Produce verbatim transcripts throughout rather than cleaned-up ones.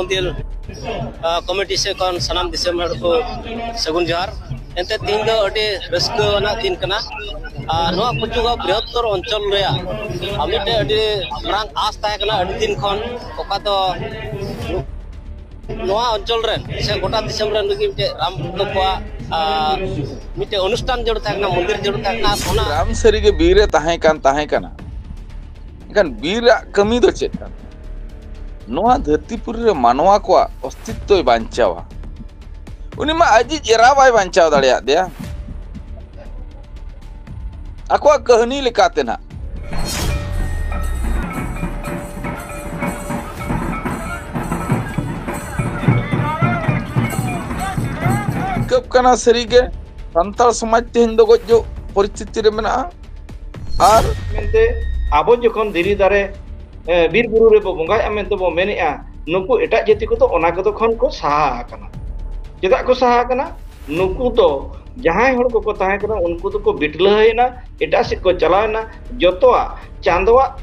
ᱢᱚᱱᱫᱤᱨ ᱠᱚᱢᱤᱴᱤ ᱥᱮᱫ ᱠᱷᱚᱱ ᱥᱟᱱᱟᱢ ᱫᱤᱥᱚᱢ ᱦᱚᱲ ᱠᱚ ᱥᱟᱹᱜᱩᱱ ᱡᱚᱦᱟᱨ᱾ ᱮᱱᱛᱮ ᱛᱮᱦᱮᱧ ᱫᱚ ᱟᱹᱰᱤ ᱨᱟᱹᱥᱠᱟᱹ ᱟᱱᱟᱜ ᱫᱤᱱ ᱠᱟᱱᱟ᱾ ᱟᱨ ᱱᱚᱣᱟ ᱯᱚᱪᱩᱜᱟᱸᱣ ᱵᱨᱤᱦᱚᱛᱛᱚᱨ ᱚᱧᱪᱚᱞ ᱨᱮᱭᱟᱜ ᱟᱨ ᱢᱤᱫᱴᱮᱱ ᱟᱹᱰᱤ ᱢᱟᱨᱟᱝ ᱟᱸᱥ ᱛᱟᱦᱮᱸ ᱠᱟᱱᱟ ᱟᱹᱰᱤ ᱫᱤᱱ ᱠᱷᱚᱱ, ᱚᱠᱟ ᱫᱚ ᱱᱚᱣᱟ ᱚᱧᱪᱚᱞ ᱨᱮᱱ ᱥᱮ ᱜᱚᱴᱟ ᱫᱤᱥᱚᱢ ᱨᱮᱱ ᱞᱟᱹᱜᱤᱫ ᱢᱤᱫᱴᱮᱱ ᱨᱟᱢ ᱵᱷᱚᱠᱛᱚ ᱠᱚᱣᱟᱜ, ᱟᱨ, ᱢᱤᱫᱴᱮᱱ ᱚᱱᱩᱥᱴᱷᱟᱱ ᱡᱟᱹᱨᱩᱲ ᱛᱟᱦᱮᱸ ᱠᱟᱱᱟ, ᱢᱚᱱᱫᱤᱨ ᱡᱟᱹᱨᱩᱲ ᱛᱟᱦᱮᱸ ᱠᱟᱱᱟ᱾ ᱟᱨ ᱚᱱᱟ ᱨᱟᱢ ᱥᱟᱹᱨᱤᱜᱮ ᱵᱤᱨ ᱨᱮ ᱛᱟᱦᱮᱸ ᱠᱟᱱ ᱛᱟᱦᱮᱸ ᱠᱟᱱᱟ᱾ ᱮᱱᱠᱷᱟᱱ ᱵᱤᱨ ᱨᱮᱭᱟᱜ ᱠᱟᱹᱢᱤ ᱫᱚ ᱪᱮᱫ ᱠᱟᱱᱟ? ᱱᱚᱣᱟ ᱫᱷᱟᱹᱨᱛᱤᱯᱩᱨᱤ ᱨᱮ ᱢᱟᱱᱣᱟ ᱠᱚᱣᱟᱜ ᱚᱥᱛᱤᱛᱛᱚᱭ ᱵᱟᱧᱪᱟᱣᱟ᱾ ᱩᱱᱤ ᱢᱟ ᱟᱡᱤᱡ ᱮᱨᱟ ᱵᱟᱭ ᱵᱟᱧᱪᱟᱣ ᱫᱟᱲᱮᱭᱟᱫ ᱫᱮᱭᱟ᱾ ᱟᱠᱚᱣᱟᱜ ᱠᱟᱹᱦᱱᱤ ᱞᱮᱠᱟᱛᱮ ᱱᱟᱜ ᱟᱹᱭᱠᱟᱹᱜ ᱠᱟᱱᱟ ᱥᱟᱹᱨᱤᱜᱮ ᱥᱟᱱᱛᱟᱲ ᱥᱚᱢᱟᱡᱽ ᱛᱮᱦᱮᱧ ᱫᱚ ᱜᱚᱡ ᱜᱩᱨ ᱯᱚᱨᱤᱥᱛᱷᱤᱛᱤ ᱨᱮ ᱢᱮᱱᱟᱜᱼᱟ᱾ ᱟᱨ ᱢᱮᱱᱛᱮ ᱟᱵᱚ ᱡᱚᱠᱷᱚᱱ ᱫᱷᱤᱨᱤ ᱫᱟᱨᱮ, ᱮ, ᱵᱤᱨ ᱵᱩᱨᱩ ᱨᱮᱵᱚ ᱵᱚᱸᱜᱟᱭᱮᱫᱼᱟ ᱢᱮᱱᱛᱮ ᱵᱚ ᱢᱮᱱᱮᱫᱼᱟ, ᱱᱩᱠᱩ ᱮᱴᱟᱜ ᱡᱟᱹᱛᱤ ᱠᱚᱫᱚ ᱚᱱᱟ ᱠᱚᱫᱚ ᱠᱷᱚᱱ ᱠᱚ ᱥᱟᱦᱟ ᱟᱠᱟᱱᱟ᱾ ᱪᱮᱫᱟᱜ ᱠᱚ ᱥᱟᱦᱟ ᱟᱠᱟᱱᱟ? ᱱᱩᱠᱩ ᱫᱚ ᱡᱟᱦᱟᱸᱭ ᱦᱚᱲ ᱠᱚᱠᱚ ᱛᱟᱦᱮᱸ ᱠᱟᱱᱟ, ᱩᱱᱠᱩ ᱫᱚᱠᱚ ᱵᱤᱴᱞᱟᱹᱦᱟᱹᱭᱮᱱᱟ, ᱮᱴᱟᱜ ᱥᱮᱫ ᱠᱚ ᱪᱟᱞᱟᱣᱮᱱᱟ᱾ ᱡᱚᱛᱚᱣᱟᱜ ᱪᱟᱸᱫᱚᱣᱟᱜ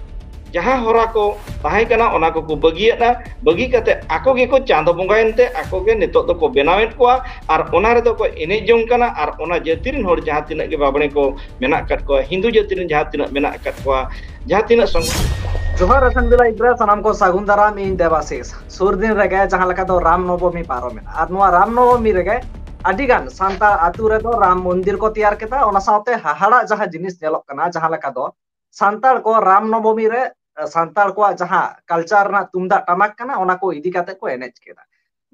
ᱡᱟᱦᱟᱸ ᱦᱚᱨᱟ ᱠᱚ ᱛᱟᱦᱮᱸ ᱠᱟᱱᱟ, ᱚᱱᱟ ᱠᱚᱠᱚ ᱵᱟᱹᱜᱤᱭᱟᱫᱼᱟ᱾ ᱵᱟᱹᱜᱤ ᱠᱟᱛᱮ ᱟᱠᱚ ᱜᱮᱠᱚ ᱪᱟᱸᱫᱚ ᱵᱚᱸᱜᱟᱭᱮᱱ ᱛᱮ ᱟᱠᱚ ᱜᱮ ᱱᱤᱛᱚᱜ ᱫᱚᱠᱚ ᱵᱮᱱᱟᱣᱮᱫ ᱠᱚᱣᱟ ᱟᱨ ᱚᱱᱟ ᱨᱮᱫᱚ ᱠᱚ ᱮᱱᱮᱡ ᱡᱚᱝ ᱠᱟᱱᱟ᱾ ᱟᱨ ᱚᱱᱟ ᱡᱟᱹᱛᱤ ᱨᱮᱱ ᱦᱚᱲ ᱡᱟᱦᱟᱸ ᱛᱤᱱᱟᱹᱜ ᱜᱮ ᱵᱟᱵᱽᱲᱮ ᱠᱚ ᱢᱮᱱᱟᱜ ᱟᱠᱟᱫ ᱠᱚᱣᱟ, ᱦᱤᱱᱫᱩ ᱡᱟᱹᱛᱤ ᱨᱮᱱ ᱡᱟᱦᱟᱸ ᱛᱤᱱᱟᱹᱜ ᱢᱮᱱᱟᱜ ᱟᱠᱟᱫ ᱠᱚᱣᱟ, ᱡᱟᱦᱟᱸ ᱛᱤᱱᱟᱹᱜ ᱥᱚᱝ- ᱡᱚᱦᱟᱨ ᱟᱥᱟᱱ ᱵᱮᱞᱟ ᱜᱤᱫᱽᱨᱟᱹ, ᱥᱟᱱᱟᱢ ᱠᱚ ᱥᱟᱹᱜᱩᱱ ᱫᱟᱨᱟᱢ, ᱤᱧ ᱫᱮᱵᱟᱥᱤᱥ᱾ ᱥᱩᱨ ᱫᱤᱱ ᱨᱮᱜᱮ ᱡᱟᱦᱟᱸ ᱞᱮᱠᱟ ᱫᱚ ᱨᱟᱢ ᱱᱚᱵᱚᱢᱤ ᱯᱟᱨᱚᱢᱮᱱᱟ, ᱟᱨ ᱱᱚᱣᱟ ᱨᱟᱢ ᱱᱚᱵᱚᱢᱤ ᱨᱮᱜᱮ ᱟᱹᱰᱤ ᱜᱟᱱ ᱥᱟᱱᱛᱟᱲ ᱟᱛᱩ ᱨᱮᱫᱚ ᱨᱟᱢ ᱢᱚᱱᱫᱤᱨ ᱠᱚ ᱛᱮᱭᱟᱨ ᱠᱮᱫᱟ᱾ ᱚᱱᱟ ᱥᱟᱶᱛᱮ ᱦᱟᱦᱟᱲᱟᱜ ᱡᱟᱦᱟᱸ ᱡᱤᱱᱤᱥ ᱧᱮᱞᱚᱜ ᱠᱟᱱᱟ, ᱡᱟᱦᱟᱸ ᱞᱮᱠᱟ ᱫᱚ ᱥᱟᱱᱛᱟᱲ ᱠᱚ ᱨᱟᱢ ᱱᱚᱵᱚᱢᱤ ᱨᱮ, ᱮ, ᱥᱟᱱᱛᱟᱲ ᱠᱚᱣᱟᱜ ᱡᱟᱦᱟᱸ ᱠᱟᱞᱪᱟᱨ ᱨᱮᱱᱟᱜ ᱛᱩᱢᱫᱟᱜ ᱴᱟᱢᱟᱠ ᱠᱟᱱᱟ, ᱚᱱᱟ ᱠᱚ ᱤᱫᱤ ᱠᱟᱛᱮ ᱠᱚ ᱮᱱᱮᱡ ᱠᱮᱫᱟ᱾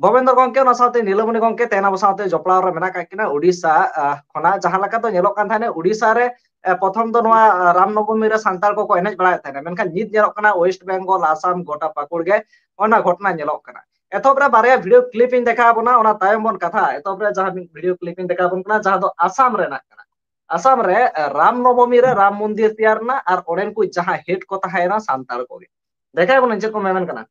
ᱵᱷᱚᱵᱮᱱᱫᱨᱚ ᱜᱚᱝᱠᱮ, ᱚᱱᱟ ᱥᱟᱶᱛᱮ ᱱᱤᱞᱟᱢᱚᱱᱤ ᱜᱚᱝᱠᱮ ᱛᱮᱦᱮᱧ ᱟᱵᱚ ᱥᱟᱶᱛᱮ ᱡᱚᱯᱲᱟᱣ ᱨᱮ ᱢᱮᱱᱟᱜ ᱟᱠᱟᱫ ᱠᱤᱱᱟ ᱩᱰᱤᱥᱟ, ᱟ, ᱠᱷᱚᱱᱟᱜ᱾ ᱡᱟᱦᱟᱸ ᱞᱮᱠᱟ ᱫᱚ ᱧᱮᱞᱚᱜ ᱠᱟᱱ ᱛᱟᱦᱮᱸᱱᱟ, ᱩᱰᱤᱥᱟ ᱨᱮ, ᱮ, ᱯᱨᱚᱛᱷᱚᱢ ᱫᱚ ᱱᱚᱣᱟ, ᱟ, ᱨᱟᱢ ᱱᱚᱵᱚᱢᱤ ᱨᱮ ᱥᱟᱱᱛᱟᱲ ᱠᱚᱠᱚ ᱮᱱᱮᱡ ᱵᱟᱲᱟᱭᱮᱫ ᱛᱟᱦᱮᱸᱱᱟ, ᱢᱮᱱᱠᱷᱟᱱ ᱱᱤᱛ ᱧᱮᱞᱚᱜ ᱠᱟᱱᱟ ᱳᱭᱮᱥᱴ ᱵᱮᱝᱜᱚᱞ, ᱟᱥᱟᱢ, ᱜᱚᱴᱟ ᱯᱟᱹᱠᱩᱲ ᱜᱮ ᱚᱱᱟ ᱜᱷᱚᱴᱚᱱᱟ ᱧᱮᱞᱚᱜ ᱠᱟᱱᱟ᱾ ᱮᱛᱚᱦᱚᱵ ᱨᱮ ᱵᱟᱨᱭᱟ ᱵᱷᱤᱰᱤᱭᱳ ᱠᱞᱤᱯ ᱤᱧ ᱫᱮᱠᱷᱟᱣ ᱟᱵᱚᱱᱟ, ᱚᱱᱟ ᱛᱟᱭᱚᱢ ᱵᱚᱱ ᱠᱟᱛᱷᱟ᱾ ᱮᱛᱚᱦᱚᱵ ᱨᱮ ᱡᱟᱦᱟᱸ ᱢᱤᱫ ᱵᱷᱤᱰᱤᱭᱳ ᱠᱞᱤᱯ ᱤᱧ ᱫᱮᱠᱷᱟᱣ ᱟᱵᱚᱱ ᱠᱟᱱᱟ, ᱡᱟᱦᱟᱸ ᱫᱚ ᱟᱥᱟᱢ ᱨᱮᱱᱟᱜ ᱠᱟᱱᱟ᱾ ᱟᱥᱟᱢ ᱨᱮ, ᱮ, ᱨᱟᱢ ᱱᱚᱵᱚᱢᱤ ᱨᱮ ᱨᱟᱢ ᱢᱚᱱᱫᱤᱨ ᱛᱮᱭᱟᱨ ᱨᱮᱱᱟᱜ ᱟᱨ ᱚᱸᱰᱮᱱ ᱠᱚ ᱡᱟᱦᱟᱸ ᱦᱮᱰ ᱠᱚ ᱛᱟᱦᱮᱸᱭᱮᱱᱟ ᱥᱟᱱᱛᱟᱲ ᱠᱚᱜᱮ᱾ ᱫᱮᱠᱷᱟᱣ ᱟᱵᱚᱱᱟᱹᱧ ᱪᱮᱫ ᱠᱚ ᱢᱮᱢᱮᱱ ᱠᱟᱱᱟ᱾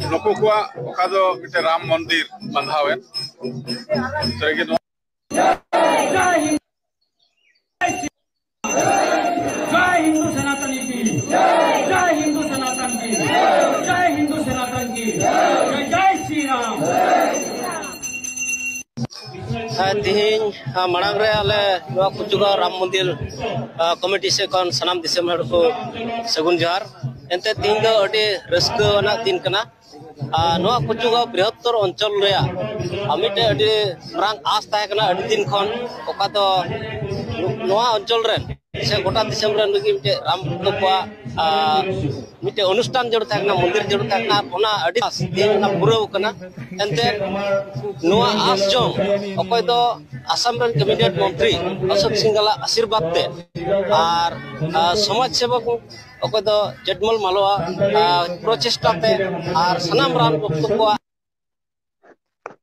ᱱᱩᱠᱩ ᱠᱚᱣᱟᱜ ᱚᱠᱟ ᱫᱚ ᱢᱤᱫᱴᱮᱱ ᱨᱟᱢ ᱢᱚᱱᱫᱤᱨ ᱵᱟᱸᱫᱷᱟᱣᱮᱱ, ᱡᱟᱭ ᱦᱤᱱᱫᱩ ᱥᱚᱱᱟᱛᱚᱱ ᱠᱤ, ᱡᱟᱭ ᱦᱤᱱᱫᱩ ᱥᱚᱱᱟᱛᱚᱱ ᱠᱤ, ᱡᱟᱭ ᱦᱤᱱᱫᱩ ᱥᱚᱱᱟᱛᱚᱱ ᱠᱤ, ᱡᱟᱭ ᱡᱟᱭ ᱥᱨᱤ ᱨᱟᱢ᱾ ᱦᱮᱸ, ᱛᱤᱦᱤᱧ, ᱟ, ᱢᱟᱲᱟᱝ ᱨᱮ ᱟᱞᱮ ᱱᱚᱣᱟ ᱠᱩᱪᱩᱜᱟᱸᱣ ᱨᱟᱢ ᱢᱚᱱᱫᱤᱨ, ᱟ, ᱠᱚᱢᱤᱴᱤ ᱥᱮᱫ ᱠᱷᱚᱱ ᱥᱟᱱᱟᱢ ᱫᱤᱥᱚᱢ ᱦᱚᱲ ᱠᱚ ᱥᱟᱹᱜᱩᱱ ᱡᱚᱦᱟᱨ᱾ ᱮᱱᱛᱮ, ᱛᱤᱦᱤᱧ ᱫᱚ ᱟᱹᱰᱤ ᱨᱟᱹᱥᱠᱟᱹ ᱟᱱᱟᱜ ᱫᱤᱱ ᱠᱟᱱᱟ᱾ ᱟ, ᱱᱚᱣᱟ ᱠᱩᱪᱩᱜᱟᱸᱣ ᱵᱨᱤᱦᱚᱛᱛᱚᱨ ᱚᱧᱪᱚᱞ ᱨᱮᱭᱟᱜ, ᱟ, ᱢᱤᱫᱴᱮᱡ ᱟᱹᱰᱤ ᱢᱟᱨᱟᱝ ᱟᱸᱥ ᱛᱟᱦᱮᱸ ᱠᱟᱱᱟ ᱟᱹᱰᱤ ᱫᱤᱱ ᱠᱷᱚᱱ, ᱚᱠᱟ ᱫᱚ ᱱᱚᱣᱟ ᱚᱧᱪᱚᱞ ᱨᱮᱱ ᱥᱮ ᱜᱚᱴᱟ ᱫᱤᱥᱚᱢ ᱨᱮᱱ ᱞᱟᱹᱜᱤᱫ ᱢᱤᱫᱴᱮᱡ ᱨᱟᱢ ᱵᱷᱚᱠᱛᱚ ᱠᱚᱣᱟᱜ, ᱟ, ᱢᱤᱫᱴᱮᱡ ᱚᱱᱩᱥᱴᱷᱟᱱ ᱡᱟᱹᱨᱩᱲ ᱛᱟᱦᱮᱸ ᱠᱟᱱᱟ, ᱢᱚᱱᱫᱤᱨ ᱡᱟᱹᱨᱩᱲ ᱛᱟᱦᱮᱸ ᱠᱟᱱᱟ, ᱟᱨ ᱚᱱᱟ ᱟᱹᱰᱤ ᱟᱸᱥ ᱛᱮᱦᱮᱧ ᱚᱱᱟ ᱯᱩᱨᱟᱹᱣ ᱠᱟᱱᱟ᱾ ᱮᱱᱛᱮ, ᱱᱚᱣᱟ ᱟᱸᱥ ᱡᱚᱝ ᱚᱠᱚᱭ ᱫᱚ ᱟᱥᱟᱢ ᱨᱮᱱ ᱠᱮᱵᱤᱱᱮᱴ ᱢᱚᱱᱛᱨᱤ ᱚᱥᱳᱠ ᱥᱤᱝᱜᱟᱞᱟᱜ ᱟᱥᱤᱨᱵᱟᱫᱽ ᱛᱮ ᱟᱨ, ᱟ, ᱥᱚᱢᱟᱡᱽ ᱥᱮᱵᱚᱠ ᱚᱠᱚᱭ ᱫᱚ ᱡᱮᱴᱢᱚᱞ ᱢᱟᱞᱚᱣᱟ, ᱟ, ᱯᱨᱚᱪᱮᱥᱴᱟ ᱛᱮ ᱟᱨ ᱥᱟᱱᱟᱢ ᱨᱟᱢ ᱵᱷᱚᱠᱛᱚ ᱠᱚᱣᱟᱜ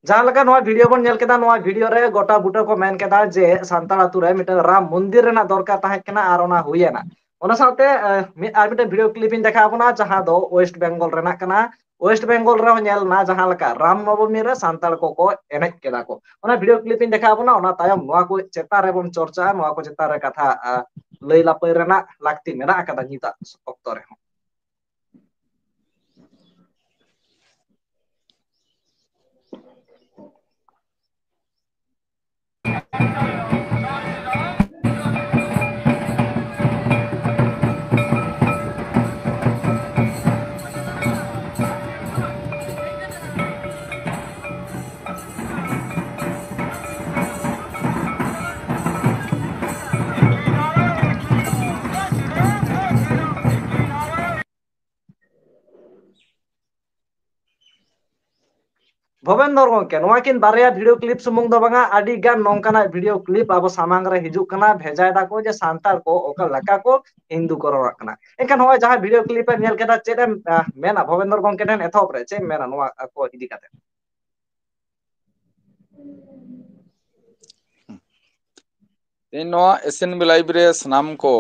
ᱡᱟᱦᱟᱸ ᱞᱮᱠᱟ ᱱᱚᱣᱟ ᱵᱷᱤᱰᱤᱭᱳ ᱵᱚᱱ ᱧᱮᱞ ᱠᱮᱫᱟ, ᱱᱚᱣᱟ ᱵᱷᱤᱰᱤᱭᱳ ᱨᱮ ᱜᱚᱴᱟ ᱵᱩᱴᱟᱹ ᱠᱚ ᱢᱮᱱ ᱠᱮᱫᱟ ᱡᱮ ᱥᱟᱱᱛᱟᱲ ᱟᱛᱳ ᱨᱮ ᱢᱤᱫᱴᱟᱝ ᱨᱟᱢ ᱢᱚᱱᱫᱤᱨ ᱨᱮᱱᱟᱜ ᱫᱚᱨᱠᱟᱨ ᱛᱟᱦᱮᱸ ᱠᱟᱱᱟ ᱟᱨ ᱚᱱᱟ ᱦᱩᱭᱮᱱᱟ᱾ ᱚᱱᱟ ᱥᱟᱶᱛᱮ, ᱮ, ᱢᱤᱫ, ᱟᱨ ᱢᱤᱫᱴᱟᱝ ᱵᱷᱤᱰᱤᱭᱳ ᱠᱞᱤᱯ ᱤᱧ ᱫᱮᱠᱷᱟᱣ ᱵᱚᱱᱟ, ᱡᱟᱦᱟᱸ ᱫᱚ ᱳᱭᱮᱥᱴ ᱵᱮᱝᱜᱚᱞ ᱨᱮᱱᱟᱜ ᱠᱟᱱᱟ᱾ ᱳᱭᱮᱥᱴ ᱵᱮᱝᱜᱚᱞ ᱨᱮᱦᱚᱸ ᱧᱮᱞ ᱮᱱᱟ ᱡᱟᱦᱟᱸ ᱞᱮᱠᱟ ᱨᱟᱢ ᱱᱚᱵᱚᱢᱤ ᱨᱮ ᱥᱟᱱᱛᱟᱲ ᱠᱚᱠᱚ ᱮᱱᱮᱡ ᱠᱮᱫᱟ ᱠᱚ᱾ ᱚᱱᱟ ᱵᱷᱤᱰᱤᱭᱳ ᱠᱞᱤᱯ ᱤᱧ ᱫᱮᱠᱷᱟᱣ ᱵᱚᱱᱟ, ᱚᱱᱟ ᱛᱟᱭᱚᱢ ᱱᱚᱣᱟ ᱠᱚ ᱪᱮᱛᱟᱱ ᱨᱮᱵᱚᱱ ᱪᱚᱨᱪᱟᱜᱼᱟ, ᱱᱚᱣᱟ ᱠᱚ ᱪᱮᱛᱟᱱ ᱨᱮ ᱠᱟᱛᱷᱟ, ᱟ, ᱞᱟᱹᱭ ᱞᱟᱯᱟᱹᱭ ᱨᱮᱱᱟᱜ ᱞᱟᱹᱠᱛᱤ ᱢᱮᱱᱟᱜ ᱟᱠᱟᱫᱟ ᱱᱤᱛᱟᱜ ᱚᱠᱛᱚ ᱨᱮᱦᱚᱸ᱾ ᱵᱷᱚᱵᱮᱱᱫᱚᱨ ᱜᱚᱢᱠᱮ, ᱱᱚᱣᱟ ᱠᱤᱱ ᱵᱟᱨᱭᱟ ᱵᱷᱤᱰᱤᱭᱳ ᱠᱞᱤᱯ ᱥᱩᱢᱩᱝ ᱫᱚ ᱵᱟᱝᱟ, ᱟᱹᱰᱤ ᱜᱟᱱ ᱱᱚᱝᱠᱟᱱᱟᱜ ᱵᱷᱤᱰᱤᱭᱳ ᱠᱞᱤᱯ ᱟᱵᱚ ᱥᱟᱢᱟᱝ ᱨᱮ ᱦᱤᱡᱩᱜ ᱠᱟᱱᱟ, ᱵᱷᱮᱡᱟᱭ ᱫᱟᱠᱚ ᱡᱮ ᱥᱟᱱᱛᱟᱲ ᱠᱚ ᱚᱠᱟ ᱞᱮᱠᱟ ᱠᱚ ᱦᱤᱱᱫᱩ ᱠᱚᱨᱚᱱᱚᱜ ᱠᱟᱱᱟ᱾ ᱮᱱᱠᱷᱟᱱ ᱱᱚᱜᱼᱚᱭ ᱡᱟᱦᱟᱸ ᱵᱷᱤᱰᱤᱭᱳ ᱠᱞᱤᱯ ᱮᱢ ᱧᱮᱞ ᱠᱮᱫᱟ, ᱪᱮᱫ ᱮᱢ, ᱟ, ᱢᱮᱱᱟ ᱵᱷᱚᱵᱮᱱᱫᱚᱨ ᱜᱚᱢᱠᱮ ᱴᱷᱮᱱ ᱮᱛᱚᱦᱚᱵ ᱨᱮ, ᱪᱮᱫ ᱮᱢ ᱢᱮᱱᱟ ᱱᱚᱣᱟ ᱠᱚ ᱤᱫᱤ ᱠᱟᱛᱮ? ᱛᱮᱦᱮᱧ ᱱᱚᱣᱟ ᱮᱥ ᱮᱱ ᱵᱤ ᱞᱟᱭᱤᱵᱷ ᱨᱮ ᱥᱟᱱᱟᱢ ᱠᱚ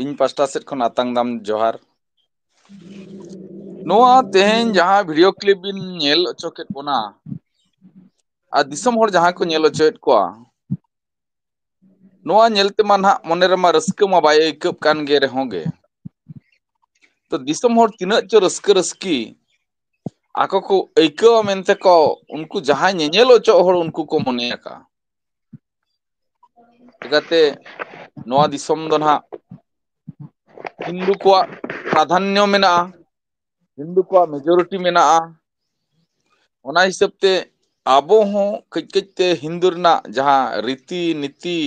ᱤᱧ ᱯᱟᱥᱴᱟ ᱥᱮᱫ ᱠᱷᱚᱱ ᱟᱛᱟᱝ ᱫᱟᱢ ᱡᱚᱦᱟᱨ᱾ ᱱᱚᱣᱟ ᱛᱮᱦᱮᱧ ᱡᱟᱦᱟᱸ ᱵᱷᱤᱰᱤᱭᱳ ᱠᱞᱤᱯ ᱵᱤᱱ ᱧᱮᱞ ᱦᱚᱪᱚ ᱠᱮᱫ ᱵᱚᱱᱟ, ᱟᱨ ᱫᱤᱥᱚᱢ ᱦᱚᱲ ᱡᱟᱦᱟᱸ ᱠᱚ ᱧᱮᱞ ᱦᱚᱪᱚᱭᱮᱫ ᱠᱚᱣᱟ, ᱱᱚᱣᱟ ᱧᱮᱞ ᱛᱮᱢᱟ ᱱᱟᱦᱟᱜ ᱢᱚᱱᱮ ᱨᱮᱢᱟ ᱨᱟᱹᱥᱠᱟᱹ ᱢᱟ ᱵᱟᱭ ᱟᱹᱭᱠᱟᱹᱜ ᱠᱟᱱ ᱜᱮ ᱨᱮᱦᱚᱸ ᱜᱮ, ᱛᱚ ᱫᱤᱥᱚᱢ ᱦᱚᱲ ᱛᱤᱱᱟᱹᱜ ᱪᱚ ᱨᱟᱹᱥᱠᱟᱹ ᱨᱟᱹᱥᱠᱤ ᱟᱠᱚ ᱠᱚ ᱟᱹᱭᱠᱟᱹᱣᱟ ᱢᱮᱱᱛᱮ ᱠᱚ, ᱩᱱᱠᱩ ᱡᱟᱦᱟᱸᱭ ᱧᱮᱧᱮᱞ ᱚᱪᱚᱜ ᱦᱚᱲ ᱩᱱᱠᱩ ᱠᱚ ᱢᱚᱱᱮ ᱟᱠᱟᱜᱼᱟ᱾ ᱪᱤᱠᱟᱹᱛᱮ ᱱᱚᱣᱟ ᱫᱤᱥᱚᱢ ᱫᱚ ᱱᱟᱦᱟᱜ ᱦᱤᱱᱫᱩ ᱠᱚᱣᱟᱜ ᱯᱨᱟᱫᱷᱟᱱᱭᱚ ᱢᱮᱱᱟᱜᱼᱟ, ᱦᱤᱱᱫᱩ ᱠᱚᱣᱟᱜ ᱢᱮᱡᱚᱨᱤᱴᱤ ᱢᱮᱱᱟᱜᱼᱟ᱾ ᱚᱱᱟ ᱦᱤᱥᱟᱹᱵ ᱛᱮ ᱟᱵᱚ ᱦᱚᱸ ᱠᱟᱹᱡ ᱠᱟᱹᱡ ᱛᱮ ᱦᱤᱱᱫᱩ ᱨᱮᱱᱟᱜ ᱡᱟᱦᱟᱸ ᱨᱤᱛᱤ ᱱᱤᱛᱤ,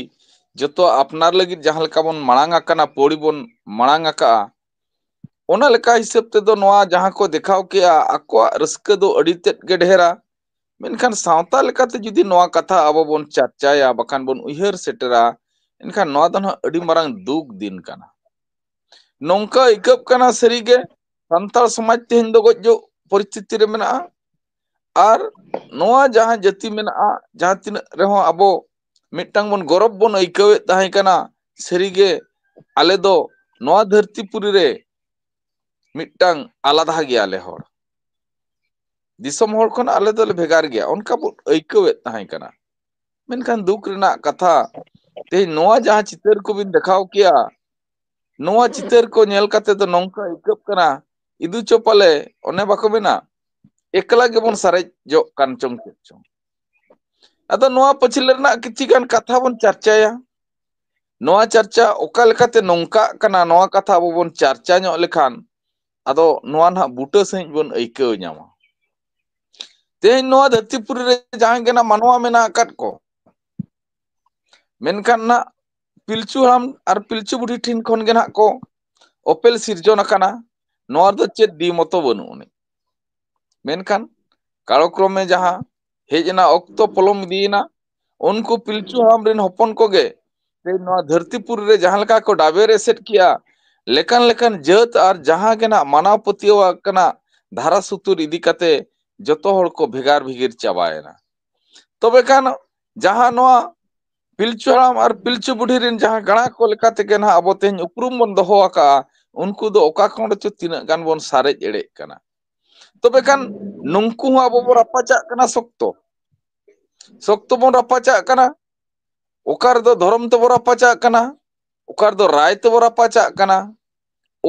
ᱡᱚᱛᱚ ᱟᱯᱱᱟᱨ ᱞᱟᱹᱜᱤᱫ ᱡᱟᱦᱟᱸ ᱞᱮᱠᱟ ᱵᱚᱱ ᱢᱟᱲᱟᱝ ᱟᱠᱟᱱᱟ, ᱯᱟᱹᱣᱲᱤ ᱵᱚᱱ ᱢᱟᱲᱟᱝ ᱟᱠᱟᱜᱼᱟ, ᱚᱱᱟ ᱞᱮᱠᱟ ᱦᱤᱥᱟᱹᱵ ᱛᱮᱫᱚ ᱱᱚᱣᱟ ᱡᱟᱦᱟᱸ ᱠᱚ ᱫᱮᱠᱷᱟᱣ ᱠᱮᱜᱼᱟ, ᱟᱠᱚᱣᱟᱜ ᱨᱟᱹᱥᱠᱟᱹ ᱫᱚ ᱟᱹᱰᱤ ᱛᱮᱫ ᱜᱮ ᱰᱷᱮᱨᱟ᱾ ᱢᱮᱱᱠᱷᱟᱱ ᱥᱟᱶᱛᱟ ᱞᱮᱠᱟᱛᱮ ᱡᱩᱫᱤ ᱱᱚᱣᱟ ᱠᱟᱛᱷᱟ ᱟᱵᱚ ᱵᱚᱱ ᱪᱟᱨᱪᱟᱭᱟ, ᱵᱟᱠᱷᱟᱱ ᱵᱚᱱ ᱩᱭᱦᱟᱹᱨ ᱥᱮᱴᱮᱨᱟ, ᱮᱱᱠᱷᱟᱱ ᱱᱚᱣᱟ ᱫᱚ ᱱᱟᱦᱟᱜ ᱟᱹᱰᱤ ᱢᱟᱨᱟᱝ ᱫᱩᱠ ᱫᱤᱱ ᱠᱟᱱᱟ᱾ ᱱᱚᱝᱠᱟ ᱟᱹᱭᱠᱟᱹᱜ ᱠᱟᱱᱟ ᱥᱟᱹᱨᱤᱜᱮ, ᱥᱟᱱᱛᱟᱲ ᱥᱚᱢᱟᱡᱽ ᱛᱮᱦᱮᱧ ᱫᱚ ᱜᱚᱡ ᱜᱩᱨ ᱯᱚᱨᱤᱥᱛᱷᱤᱛᱤ ᱨᱮ ᱢᱮᱱᱟᱜᱼᱟ᱾ ᱟᱨ ᱱᱚᱣᱟ ᱡᱟᱦᱟᱸ ᱡᱟᱹᱛᱤ ᱢᱮᱱᱟᱜᱼᱟ, ᱡᱟᱦᱟᱸ ᱛᱤᱱᱟᱹᱜ ᱨᱮᱦᱚᱸ ᱟᱵᱚ ᱢᱤᱫᱴᱟᱝ ᱵᱚᱱ ᱜᱚᱨᱚᱵᱽ ᱵᱚᱱ ᱟᱹᱭᱠᱟᱹᱣᱮᱫ ᱛᱟᱦᱮᱸ ᱠᱟᱱᱟ, ᱥᱟᱹᱨᱤᱜᱮ ᱟᱞᱮ ᱫᱚ ᱱᱚᱣᱟ ᱫᱷᱟᱹᱨᱛᱤ ᱯᱩᱨᱤ ᱨᱮ ᱢᱤᱫᱴᱟᱝ ᱟᱞᱟᱫᱟ ᱜᱮᱭᱟᱞᱮ ᱦᱚᱲ, ᱫᱤᱥᱚᱢ ᱦᱚᱲ ᱠᱷᱚᱱ ᱟᱞᱮ ᱫᱚᱞᱮ ᱵᱷᱮᱜᱟᱨ ᱜᱮᱭᱟ, ᱚᱱᱠᱟ ᱵᱚᱱ ᱟᱹᱭᱠᱟᱹᱣᱮᱫ ᱛᱟᱦᱮᱸ ᱠᱟᱱᱟ᱾ ᱢᱮᱱᱠᱷᱟᱱ ᱫᱩᱠ ᱨᱮᱱᱟᱜ ᱠᱟᱛᱷᱟ, ᱛᱮᱦᱮᱧ ᱱᱚᱣᱟ ᱡᱟᱦᱟᱸ ᱪᱤᱛᱟᱹᱨ ᱠᱚᱵᱤᱱ ᱫᱮᱠᱷᱟᱣ ᱠᱮᱜᱼᱟ, ᱱᱚᱣᱟ ᱪᱤᱛᱟᱹᱨ ᱠᱚ ᱧᱮᱞ ᱠᱟᱛᱮ ᱫᱚ ᱱᱚᱝᱠᱟ ᱟᱹᱭᱠᱟᱹᱜ ᱠᱟᱱᱟ, ᱤᱫᱩ ᱪᱚ ᱯᱟᱞᱮ, ᱚᱱᱮ ᱵᱟᱠᱚ ᱢᱮᱱᱟ, ᱮᱠᱞᱟ ᱜᱮᱵᱚᱱ ᱥᱟᱨᱮᱡᱚᱜ ᱠᱟᱱ ᱪᱚᱝ ᱪᱮᱫ ᱪᱚᱝ᱾ ᱟᱫᱚ ᱱᱚᱣᱟ ᱯᱟᱹᱪᱷᱞᱟᱹ ᱨᱮᱱᱟᱜ ᱠᱤᱪᱷᱤ ᱜᱟᱱ ᱠᱟᱛᱷᱟ ᱵᱚᱱ ᱪᱟᱨᱪᱟᱭᱟ᱾ ᱱᱚᱣᱟ ᱪᱟᱨᱪᱟ ᱚᱠᱟ ᱞᱮᱠᱟᱛᱮ ᱱᱚᱝᱠᱟᱜ ᱠᱟᱱᱟ, ᱱᱚᱣᱟ ᱠᱟᱛᱷᱟ ᱟᱵᱚ ᱵᱚᱱ ᱪᱟᱨᱪᱟ ᱧᱚᱜ ᱞᱮᱠᱷᱟᱱ, ᱟᱫᱚ ᱱᱚᱣᱟ ᱱᱟᱦᱟᱜ ᱵᱩᱴᱟᱹ ᱥᱟᱺᱦᱤᱡ ᱵᱚᱱ ᱟᱹᱭᱠᱟᱹᱣ ᱧᱟᱢᱟ᱾ ᱛᱮᱦᱮᱧ ᱱᱚᱣᱟ ᱫᱷᱟᱹᱨᱛᱤ ᱯᱩᱨᱤ ᱨᱮ ᱡᱟᱦᱟᱸ ᱜᱮ ᱱᱟᱜ ᱢᱟᱱᱣᱟ ᱢᱮᱱᱟᱜ ᱟᱠᱟᱫ ᱠᱚ, ᱢᱮᱱᱠᱷᱟᱱ ᱱᱟᱜ ᱯᱤᱞᱪᱩ ᱦᱟᱲᱟᱢ ᱟᱨ ᱯᱤᱞᱪᱩ ᱵᱩᱰᱷᱤ ᱴᱷᱮᱱ ᱠᱷᱚᱱ ᱜᱮ ᱱᱟᱜ ᱠᱚ ᱚᱯᱮᱞ ᱥᱤᱨᱡᱚᱱ ᱟᱠᱟᱱᱟ᱾ ᱱᱚᱣᱟ ᱨᱮᱫᱚ ᱪᱮᱫ ᱫᱤ ᱢᱚᱛᱚ ᱵᱟᱹᱱᱩᱜ ᱟᱹᱱᱤᱡ᱾ ᱢᱮᱱᱠᱷᱟᱱ ᱠᱟᱞᱚᱠᱨᱚᱢᱮ ᱡᱟᱦᱟᱸ ᱦᱮᱡ ᱮᱱᱟ, ᱚᱠᱛᱚ ᱯᱚᱞᱚᱢ ᱤᱫᱤᱭᱮᱱᱟ, ᱩᱱᱠᱩ ᱯᱤᱞᱪᱩ ᱦᱟᱲᱟᱢ ᱨᱮᱱ ᱦᱚᱯᱚᱱ ᱠᱚᱜᱮ ᱛᱮᱦᱮᱧ ᱱᱚᱣᱟ ᱫᱷᱟᱹᱨᱛᱤ ᱯᱩᱨᱤ ᱨᱮ ᱡᱟᱦᱟᱸ ᱞᱮᱠᱟ ᱠᱚ ᱰᱟᱵᱮᱨ ᱮᱥᱮᱫ ᱠᱮᱜᱼᱟ, ᱞᱮᱠᱟᱱ ᱞᱮᱠᱟᱱ ᱡᱟᱹᱛ ᱟᱨ ᱡᱟᱦᱟᱸ ᱜᱮ ᱱᱟᱜ ᱢᱟᱱᱟᱣ ᱯᱟᱹᱛᱭᱟᱹᱣ ᱟᱠᱟᱱᱟ ᱫᱷᱟᱨᱟ ᱥᱩᱛᱩᱨ ᱤᱫᱤ ᱠᱟᱛᱮ ᱡᱚᱛᱚ ᱦᱚᱲ ᱠᱚ ᱵᱷᱮᱜᱟᱨ ᱵᱷᱤᱜᱤᱨ ᱪᱟᱵᱟᱭᱮᱱᱟ᱾ ᱛᱚᱵᱮ ᱠᱷᱟᱱ ᱡᱟᱦᱟᱸ ᱱᱚᱣᱟ ᱯᱤᱞᱪᱩ ᱦᱟᱲᱟᱢ ᱟᱨ ᱯᱤᱞᱪᱩ ᱵᱩᱰᱷᱤ ᱨᱮᱱ ᱡᱟᱦᱟᱸ ᱜᱟᱬᱟ ᱠᱚ ᱞᱮᱠᱟ ᱛᱮᱜᱮ ᱱᱟᱦᱟᱜ ᱟᱵᱚ ᱛᱮᱦᱮᱧ ᱩᱯᱨᱩᱢ ᱵᱚᱱ ᱫᱚᱦᱚ ᱟᱠᱟᱜᱼᱟ, ᱩᱱᱠᱩ ᱫᱚ ᱚᱠᱟ ᱠᱷᱚᱱ ᱨᱮᱪᱚ ᱛᱤᱱᱟᱹᱜ ᱜᱟᱱ ᱵᱚᱱ ᱥᱟᱨᱮᱡ ᱮᱲᱮᱜ ᱠᱟᱱᱟ᱾ ᱛᱚᱵᱮ ᱠᱷᱟᱱ ᱱᱩᱝᱠᱩ ᱦᱚᱸ ᱟᱵᱚ ᱵᱚᱱ ᱨᱟᱯᱟᱪᱟᱜ ᱠᱟᱱᱟ ᱥᱚᱠᱛᱚ᱾ ᱥᱚᱠᱛᱚ ᱵᱚᱱ ᱨᱟᱯᱟᱪᱟᱜ ᱠᱟᱱᱟ᱾ ᱚᱠᱟ ᱨᱮᱫᱚ ᱫᱷᱚᱨᱚᱢ ᱛᱮᱵᱚ ᱨᱟᱯᱟᱪᱟᱜ ᱠᱟᱱᱟ, ᱚᱠᱟ ᱨᱮᱫᱚ ᱨᱟᱭ ᱛᱮᱵᱚ ᱨᱟᱯᱟᱪᱟᱜ ᱠᱟᱱᱟ,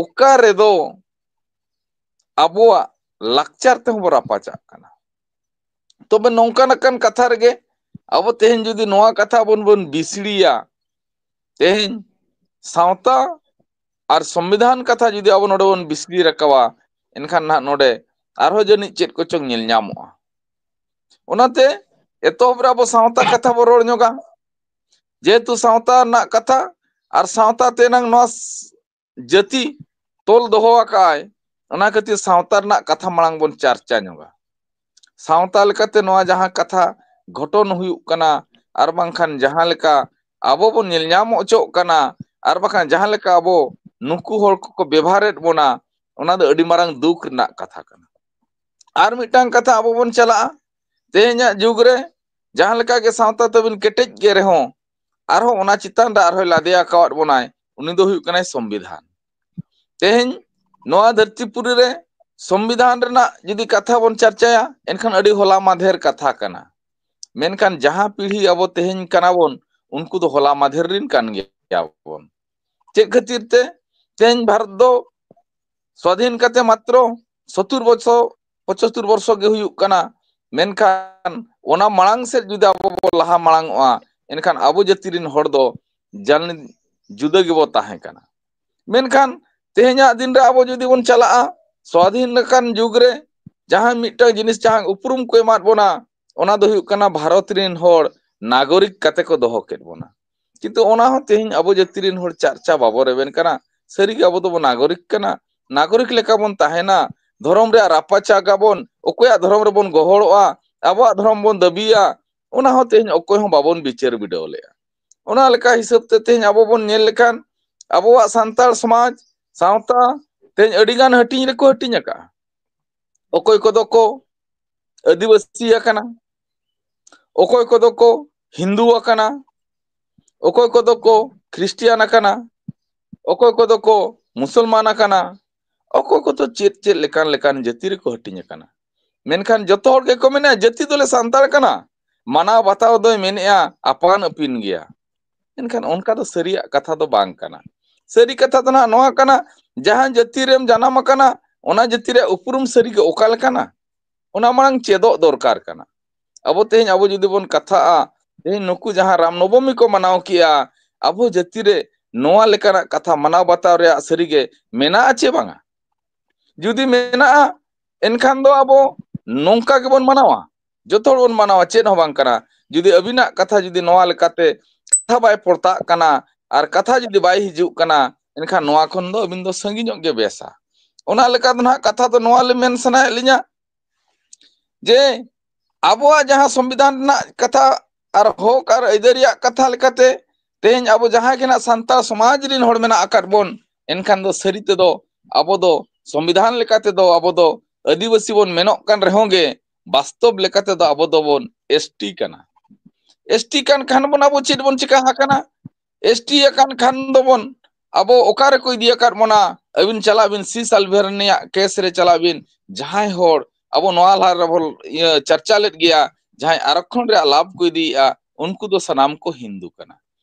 ᱚᱠᱟ ᱨᱮᱫᱚ ᱟᱵᱚᱣᱟᱜ ᱞᱟᱠᱪᱟᱨ ᱛᱮᱦᱚᱸ ᱵᱚ ᱨᱟᱯᱟᱪᱟᱜ ᱠᱟᱱᱟ᱾ ᱛᱚᱵᱮ ᱱᱚᱝᱠᱟᱱ ᱟᱠᱟᱱ ᱠᱟᱛᱷᱟ ᱨᱮᱜᱮ ᱟᱵᱚ ᱛᱮᱦᱮᱧ ᱡᱩᱫᱤ ᱱᱚᱣᱟ ᱠᱟᱛᱷᱟ ᱵᱚᱱ, ᱵᱚᱱ ᱵᱤᱥᱲᱤᱭᱟ, ᱛᱮᱦᱮᱧ ᱥᱟᱶᱛᱟ ᱟᱨ ᱥᱚᱝᱵᱤᱫᱷᱟᱱ ᱠᱟᱛᱷᱟ ᱡᱩᱫᱤ ᱟᱵᱚ ᱱᱚᱰᱮ ᱵᱚᱱ ᱵᱤᱥᱲᱤ ᱨᱟᱠᱟᱵᱟ, ᱮᱱᱠᱷᱟᱱ ᱱᱟᱦᱟᱜ ᱱᱚᱰᱮ ᱟᱨᱦᱚᱸ ᱡᱟᱹᱱᱤᱡ ᱪᱮᱫ ᱠᱚᱪᱚᱝ ᱧᱮᱞ ᱧᱟᱢᱚᱜᱼᱟ᱾ ᱚᱱᱟᱛᱮ ᱮᱛᱚᱦᱚᱵ ᱨᱮ ᱟᱵᱚ ᱥᱟᱶᱛᱟ ᱠᱟᱛᱷᱟ ᱵᱚ ᱨᱚᱲ ᱧᱚᱜᱟ, ᱡᱮᱦᱮᱛᱩ ᱥᱟᱶᱛᱟ ᱨᱮᱱᱟᱜ ᱠᱟᱛᱷᱟ ᱟᱨ ᱥᱟᱶᱛᱟ ᱛᱮᱱᱟᱝ ᱱᱚᱣᱟ ᱡᱟᱹᱛᱤ ᱛᱚᱞ ᱫᱚᱦᱚ ᱟᱠᱟᱫᱼᱟᱭ, ᱚᱱᱟ ᱠᱷᱟᱹᱛᱤᱨ ᱥᱟᱶᱛᱟ ᱨᱮᱱᱟᱜ ᱠᱟᱛᱷᱟ ᱢᱟᱲᱟᱝ ᱵᱚᱱ ᱪᱟᱨᱪᱟ ᱧᱚᱜᱟ᱾ ᱥᱟᱶᱛᱟ ᱞᱮᱠᱟᱛᱮ ᱱᱚᱣᱟ ᱡᱟᱦᱟᱸ ᱠᱟᱛᱷᱟ ᱜᱷᱚᱴᱚᱱ ᱦᱩᱭᱩᱜ ᱠᱟᱱᱟ, ᱟᱨ ᱵᱟᱝᱠᱷᱟᱱ ᱡᱟᱦᱟᱸ ᱞᱮᱠᱟ ᱟᱵᱚ ᱵᱚᱱ ᱧᱮᱞ ᱧᱟᱢ ᱦᱚᱪᱚᱜ ᱠᱟᱱᱟ, ᱟᱨ ᱵᱟᱝᱠᱷᱟᱱ ᱡᱟᱦᱟᱸ ᱞᱮᱠᱟ ᱟᱵᱚ ᱱᱩᱠᱩ ᱦᱚᱲ ᱠᱚᱠᱚ ᱵᱮᱵᱷᱟᱨᱮᱫ ᱵᱚᱱᱟ, ᱚᱱᱟ ᱫᱚ ᱟᱹᱰᱤ ᱢᱟᱨᱟᱝ ᱫᱩᱠ ᱨᱮᱱᱟᱜ ᱠᱟᱛᱷᱟ ᱠᱟᱱᱟ᱾ ᱟᱨ ᱢᱤᱫᱴᱟᱝ ᱠᱟᱛᱷᱟ ᱟᱵᱚ ᱵᱚᱱ ᱪᱟᱞᱟᱜᱼᱟ, ᱛᱮᱦᱮᱧᱟᱜ ᱡᱩᱜᱽ ᱨᱮ ᱡᱟᱦᱟᱸ ᱞᱮᱠᱟ ᱜᱮ ᱥᱟᱶᱛᱟ ᱛᱟᱵᱚᱱ ᱠᱮᱴᱮᱡ ᱜᱮ ᱨᱮᱦᱚᱸ, ᱟᱨᱦᱚᱸ ᱚᱱᱟ ᱪᱮᱛᱟᱱ ᱨᱮ ᱟᱨᱦᱚᱸᱭ ᱞᱟᱫᱮ ᱟᱠᱟᱣᱟᱫ ᱵᱚᱱᱟᱭ, ᱩᱱᱤ ᱫᱚ ᱦᱩᱭᱩᱜ ᱠᱟᱱᱟᱭ ᱥᱚᱝᱵᱤᱫᱷᱟᱱ᱾ ᱛᱮᱦᱮᱧ ᱱᱚᱣᱟ ᱫᱷᱟᱹᱨᱛᱤ ᱯᱩᱨᱤ ᱨᱮ ᱥᱚᱝᱵᱤᱫᱷᱟᱱ ᱨᱮᱱᱟᱜ ᱡᱩᱫᱤ ᱠᱟᱛᱷᱟ ᱵᱚᱱ ᱪᱟᱨᱪᱟᱭᱟ, ᱮᱱᱠᱷᱟᱱ ᱟᱹᱰᱤ ᱦᱚᱞᱟ ᱢᱟᱫᱷᱮᱨ ᱠᱟᱛᱷᱟ ᱠᱟᱱᱟ᱾ ᱢᱮᱱᱠᱷᱟᱱ ᱡᱟᱦᱟᱸ ᱯᱤᱲᱦᱤ ᱟᱵᱚ ᱛᱮᱦᱮᱧ ᱠᱟᱱᱟ ᱵᱚᱱ, ᱩᱱᱠᱩ ᱫᱚ ᱦᱚᱞᱟ ᱢᱟᱫᱷᱮᱨ ᱨᱤᱱ ᱠᱟᱱ ᱜᱮᱭᱟ ᱵᱚᱱ᱾ ᱪᱮᱫ ᱠᱷᱟᱹᱛᱤᱨ ᱛᱮ? ᱛᱮᱦᱮᱧ ᱵᱷᱟᱨᱚᱛ ᱫᱚ ᱥᱣᱟᱫᱷᱤᱱ ᱠᱟᱛᱮ ᱢᱟᱛᱨᱚ ᱥᱚᱛᱛᱚᱨ ᱵᱚᱪᱷᱚᱨ, ᱯᱚᱸᱪᱟᱛᱛᱳᱨ ᱵᱚᱨᱥᱚ ᱜᱮ ᱦᱩᱭᱩᱜ ᱠᱟᱱᱟ, ᱢᱮᱱᱠᱷᱟᱱ ᱚᱱᱟ ᱢᱟᱲᱟᱝ ᱥᱮᱫ ᱡᱩᱫᱤ ᱟᱵᱚ ᱵᱚ ᱞᱟᱦᱟ ᱢᱟᱲᱟᱝ ᱚᱜᱼᱟ, ᱮᱱᱠᱷᱟᱱ ᱟᱵᱚ ᱡᱟᱹᱛᱤ ᱨᱤᱱ ᱦᱚᱲ ᱫᱚ ᱡᱟᱱ-, ᱡᱩᱫᱟᱹ ᱜᱮᱵᱚ ᱛᱟᱦᱮᱸ ᱠᱟᱱᱟ᱾ ᱢᱮᱱᱠᱷᱟᱱ ᱛᱮᱦᱮᱧᱟᱜ ᱫᱤᱱ ᱨᱮ ᱟᱵᱚ ᱡᱩᱫᱤ ᱵᱚᱱ ᱪᱟᱞᱟᱜᱼᱟ, ᱥᱣᱟᱫᱷᱤᱱ ᱟᱠᱟᱱ ᱡᱩᱜᱽ ᱨᱮ ᱡᱟᱦᱟᱸ ᱢᱤᱫᱴᱟᱝ ᱡᱤᱱᱤᱥ, ᱡᱟᱦᱟᱸ ᱩᱯᱨᱩᱢ ᱠᱚ ᱮᱢᱟᱫ ᱵᱚᱱᱟ, ᱚᱱᱟ ᱫᱚ ᱦᱩᱭᱩᱜ ᱠᱟᱱᱟ ᱵᱷᱟᱨᱚᱛ ᱨᱤᱱ ᱦᱚᱲ ᱱᱟᱜᱚᱨᱤᱠ ᱠᱟᱛᱮ ᱠᱚ ᱫᱚᱦᱚ ᱠᱮᱫ ᱵᱚᱱᱟ᱾ ᱠᱤᱱᱛᱩ ᱚᱱᱟ ᱦᱚᱸ ᱛᱮᱦᱮᱧ ᱟᱵᱚ ᱡᱟᱹᱛᱤ ᱨᱤᱱ ᱦᱚᱲ ᱪᱟᱨᱪᱟ ᱵᱟᱵᱚ ᱨᱮᱵᱮᱱ ᱠᱟᱱᱟ᱾ ᱥᱟᱹᱨᱤᱜᱮ ᱟᱵᱚ ᱫᱚᱵᱚ ᱱᱟᱜᱚᱨᱤᱠ ᱠᱟᱱᱟ, ᱱᱟᱜᱚᱨᱤᱠ ᱞᱮᱠᱟ ᱵᱚᱱ ᱛᱟᱦᱮᱱᱟ, ᱫᱷᱚᱨᱚᱢ ᱨᱮᱭᱟᱜ ᱨᱟᱯᱟᱪᱟᱜ ᱟᱵᱚᱱ, ᱚᱠᱚᱭᱟᱜ ᱫᱷᱚᱨᱚᱢ ᱨᱮᱵᱚᱱ ᱜᱚᱦᱚᱲᱚᱜᱼᱟ, ᱟᱵᱚᱣᱟᱜ ᱫᱷᱚᱨᱚᱢ ᱵᱚᱱ ᱫᱟᱹᱵᱤᱭᱟ, ᱚᱱᱟ ᱦᱚᱸ ᱛᱮᱦᱮᱧ ᱚᱠᱚᱭ ᱦᱚᱸ ᱵᱟᱵᱚᱱ ᱵᱤᱪᱟᱹᱨ ᱵᱤᱰᱟᱹᱣ ᱞᱮᱫᱼᱟ᱾ ᱚᱱᱟ ᱞᱮᱠᱟ ᱦᱤᱥᱟᱹᱵ ᱛᱮ ᱛᱮᱦᱮᱧ ᱟᱵᱚ ᱵᱚᱱ ᱧᱮᱞ ᱞᱮᱠᱷᱟᱱ, ᱟᱵᱚᱣᱟᱜ ᱥᱟᱱᱛᱟᱲ ᱥᱚᱢᱟᱡᱽ, ᱥᱟᱶᱛᱟ ᱛᱮᱦᱮᱧ ᱟᱹᱰᱤᱜᱟᱱ ᱦᱟᱹᱴᱤᱧ ᱨᱮᱠᱚ ᱦᱟᱹᱴᱤᱧ ᱟᱠᱟᱫᱼᱟ᱾ ᱚᱠᱚᱭ ᱠᱚᱫᱚ ᱠᱚ ᱟᱹᱫᱤᱵᱟᱹᱥᱤ ᱟᱠᱟᱱᱟ, ᱚᱠᱚᱭ ᱠᱚᱫᱚ ᱠᱚ ᱦᱤᱱᱫᱩ ᱟᱠᱟᱱᱟ, ᱚᱠᱚᱭ ᱠᱚᱫᱚ ᱠᱚ ᱠᱷᱨᱤᱥᱴᱤᱭᱟᱱ ᱟᱠᱟᱱᱟ, ᱚᱠᱚᱭ ᱠᱚᱫᱚ ᱠᱚ ᱢᱩᱥᱚᱞᱢᱟᱱ ᱟᱠᱟᱱᱟ, ᱚᱠᱚᱭ ᱠᱚᱫᱚ ᱪᱮᱫ ᱪᱮᱫ ᱞᱮᱠᱟᱱ ᱞᱮᱠᱟᱱ ᱡᱟᱹᱛᱤ ᱨᱮᱠᱚ ᱦᱟᱹᱴᱤᱧ ᱟᱠᱟᱱᱟ᱾ ᱢᱮᱱᱠᱷᱟᱱ ᱡᱚᱛᱚ ᱦᱚᱲ ᱜᱮᱠᱚ ᱢᱮᱱᱟ, "ᱡᱟᱹᱛᱤ ᱫᱚᱞᱮ ᱥᱟᱱᱛᱟᱲ ᱠᱟᱱᱟ, ᱢᱟᱱᱟᱣ ᱵᱟᱛᱟᱣ ᱫᱚᱭ ᱢᱮᱱᱮᱜᱼᱟ ᱟᱯᱟᱱ ᱟᱹᱯᱤᱱ ᱜᱮᱭᱟ᱾ ᱮᱱᱠᱷᱟᱱ ᱚᱱᱠᱟ ᱫᱚ ᱥᱟᱹᱨᱤᱭᱟᱜ ᱠᱟᱛᱷᱟ ᱫᱚ ᱵᱟᱝ ᱠᱟᱱᱟ᱾ ᱥᱟᱹᱨᱤ ᱠᱟᱛᱷᱟ ᱫᱚ ᱱᱟᱦᱟᱜ ᱱᱚᱣᱟ ᱠᱟᱱᱟ, ᱡᱟᱦᱟᱸ ᱡᱟᱹᱛᱤ ᱨᱮᱢ ᱡᱟᱱᱟᱢ ᱟᱠᱟᱱᱟ, ᱚᱱᱟ ᱡᱟᱹᱛᱤ ᱨᱮᱭᱟᱜ ᱩᱯᱨᱩᱢ ᱥᱟᱹᱨᱤᱜᱮ ᱚᱠᱟ ᱞᱮᱠᱟᱱᱟ, ᱚᱱᱟ ᱢᱟᱲᱟᱝ ᱪᱮᱫᱚᱜ ᱫᱚᱨᱠᱟᱨ ᱠᱟᱱᱟ᱾ ᱟᱵᱚ ᱛᱮᱦᱮᱧ ᱟᱵᱚ ᱡᱩᱫᱤ ᱵᱚᱱ ᱠᱟᱛᱷᱟᱜᱼᱟ, ᱛᱮᱦᱮᱧ ᱱᱩᱠᱩ ᱡᱟᱦᱟᱸ ᱨᱟᱢ ᱱᱚᱵᱚᱢᱤ ᱠᱚ ᱢᱟᱱᱟᱣ ᱠᱮᱜᱼᱟ, ᱟᱵᱚ ᱡᱟᱹᱛᱤ ᱨᱮ ᱱᱚᱣᱟ ᱞᱮᱠᱟᱱᱟᱜ ᱠᱟᱛᱷᱟ ᱢᱟᱱᱟᱣ ᱵᱟᱛᱟᱣ ᱨᱮᱭᱟᱜ ᱥᱟᱹᱨᱤᱜᱮ ᱢᱮᱱᱟᱜᱼᱟ ᱪᱮ ᱵᱟᱝᱟ? ᱡᱩᱫᱤ ᱢᱮᱱᱟᱜᱼᱟ, ᱮᱱᱠᱷᱟᱱ ᱫᱚ ᱟᱵᱚ ᱱᱚᱝᱠᱟ ᱜᱮᱵᱚᱱ ᱢᱟᱱᱟᱣᱟ, ᱡᱚᱛᱚ ᱦᱚᱲ ᱵᱚᱱ ᱢᱟᱱᱟᱣᱟ, ᱪᱮᱫ ᱦᱚᱸ ᱵᱟᱝ ᱠᱟᱱᱟ᱾ ᱡᱩᱫᱤ ᱟᱹᱵᱤᱱᱟᱜ ᱠᱟᱛᱷᱟ ᱡᱩᱫᱤ ᱱᱚᱣᱟ ᱞᱮᱠᱟᱛᱮ ᱠᱟᱛᱷᱟ ᱵᱟᱭ ᱯᱚᱲᱛᱟᱜ ᱠᱟᱱᱟ ᱟᱨ ᱠᱟᱛᱷᱟ ᱡᱩᱫᱤ ᱵᱟᱭ ᱦᱤᱡᱩᱜ ᱠᱟᱱᱟ, ᱮᱱᱠᱷᱟᱱ ᱱᱚᱣᱟ ᱠᱷᱚᱱ ᱫᱚ ᱟᱹᱵᱤᱱ ᱫᱚ ᱥᱟᱺᱜᱤᱧᱚᱜ ᱜᱮ ᱵᱮᱥᱟ᱾ ᱚᱱᱟ ᱞᱮᱠᱟ ᱫᱚ ᱱᱟᱦᱟᱜ ᱠᱟᱛᱷᱟ ᱫᱚ ᱱᱚᱣᱟ ᱞᱮ ᱢᱮᱱ ᱥᱟᱱᱟᱭᱮᱫ ᱞᱤᱧᱟ ᱡᱮ ᱟᱵᱚᱣᱟᱜ ᱡᱟᱦᱟᱸ ᱥᱚᱝᱵᱤᱫᱷᱟᱱ ᱨᱮᱱᱟᱜ ᱠᱟᱛᱷᱟ ᱟᱨ ᱦᱚᱠ ᱟᱨ ᱟᱹᱭᱫᱟᱹᱨᱤᱭᱟᱜ ᱠᱟᱛᱷᱟ ᱞᱮᱠᱟᱛᱮ ᱛᱮᱦᱮᱧ ᱟᱵᱚ ᱡᱟᱦᱟᱸᱭ ᱜᱮ ᱱᱟᱜ ᱥᱟᱱᱛᱟᱲ ᱥᱚᱢᱟᱡᱽ ᱨᱤᱱ ᱦᱚᱲ ᱢᱮᱱᱟᱜ ᱟᱠᱟᱫ ᱵᱚᱱ, ᱮᱱᱠᱷᱟᱱ ᱫᱚ ᱥᱟᱹᱨᱤ ᱛᱮᱫᱚ ᱟᱵᱚ ᱫᱚ ᱥᱚᱝᱵᱤᱫᱷᱟᱱ ᱞᱮᱠᱟ ᱛᱮᱫᱚ ᱟᱵᱚ ᱫᱚ ᱟᱹᱫᱤᱵᱟᱹᱥᱤ ᱵᱚᱱ ᱢᱮᱱᱚᱜ ᱠᱟᱱ ᱨᱮᱦᱚᱸ ᱜᱮ, ᱵᱟᱥᱛᱚᱵ ᱞᱮᱠᱟ ᱛᱮᱫᱚ ᱟᱵᱚ ᱫᱚᱵᱚᱱ ᱮᱥ ᱴᱤ ᱠᱟᱱᱟ᱾ ᱮᱥ ᱴᱤ ᱠᱟᱱ ᱠᱷᱟᱱ ᱵᱚᱱ ᱟᱵᱚ ᱪᱮᱫ ᱵᱚᱱ ᱪᱤᱠᱟ ᱟᱠᱟᱱᱟ? ᱮᱥ ᱴᱤ ᱟᱠᱟᱱ ᱠᱷᱟᱱ ᱫᱚᱵᱚᱱ ᱟᱵᱚ ᱚᱠᱟ ᱨᱮᱠᱚ ᱤᱫᱤ ᱟᱠᱟᱫ ᱵᱚᱱᱟ? ᱟᱹᱵᱤᱱ ᱪᱟᱞᱟᱜ ᱵᱤᱱ ᱥᱤ ᱥᱟᱞᱵᱷᱮᱨᱱᱤᱭᱟᱜ ᱠᱮᱥ ᱨᱮ ᱪᱟᱞᱟᱜ ᱵᱤᱱ, ᱡᱟᱦᱟᱸᱭ ᱦᱚᱲ ᱟᱵᱚ ᱱᱚᱣᱟ ᱞᱟᱦᱟ ᱨᱮᱵᱚᱱ ᱤᱭᱟᱹ ᱪᱟᱨᱪᱟ ᱞᱮᱫ ᱜᱮᱭᱟ, ᱡᱟᱦᱟᱸᱭ ᱟᱨᱚᱠᱠᱷᱚᱱ ᱨᱮᱭᱟᱜ ᱞᱟᱵᱷ ᱠᱚ ᱤᱫᱤᱭᱮᱫᱼᱟ, ᱩᱱᱠᱩ ᱫᱚ ᱥᱟᱱᱟᱢ ᱠᱚ ᱦᱤᱱᱫᱩ ᱠᱟᱱᱟ᱾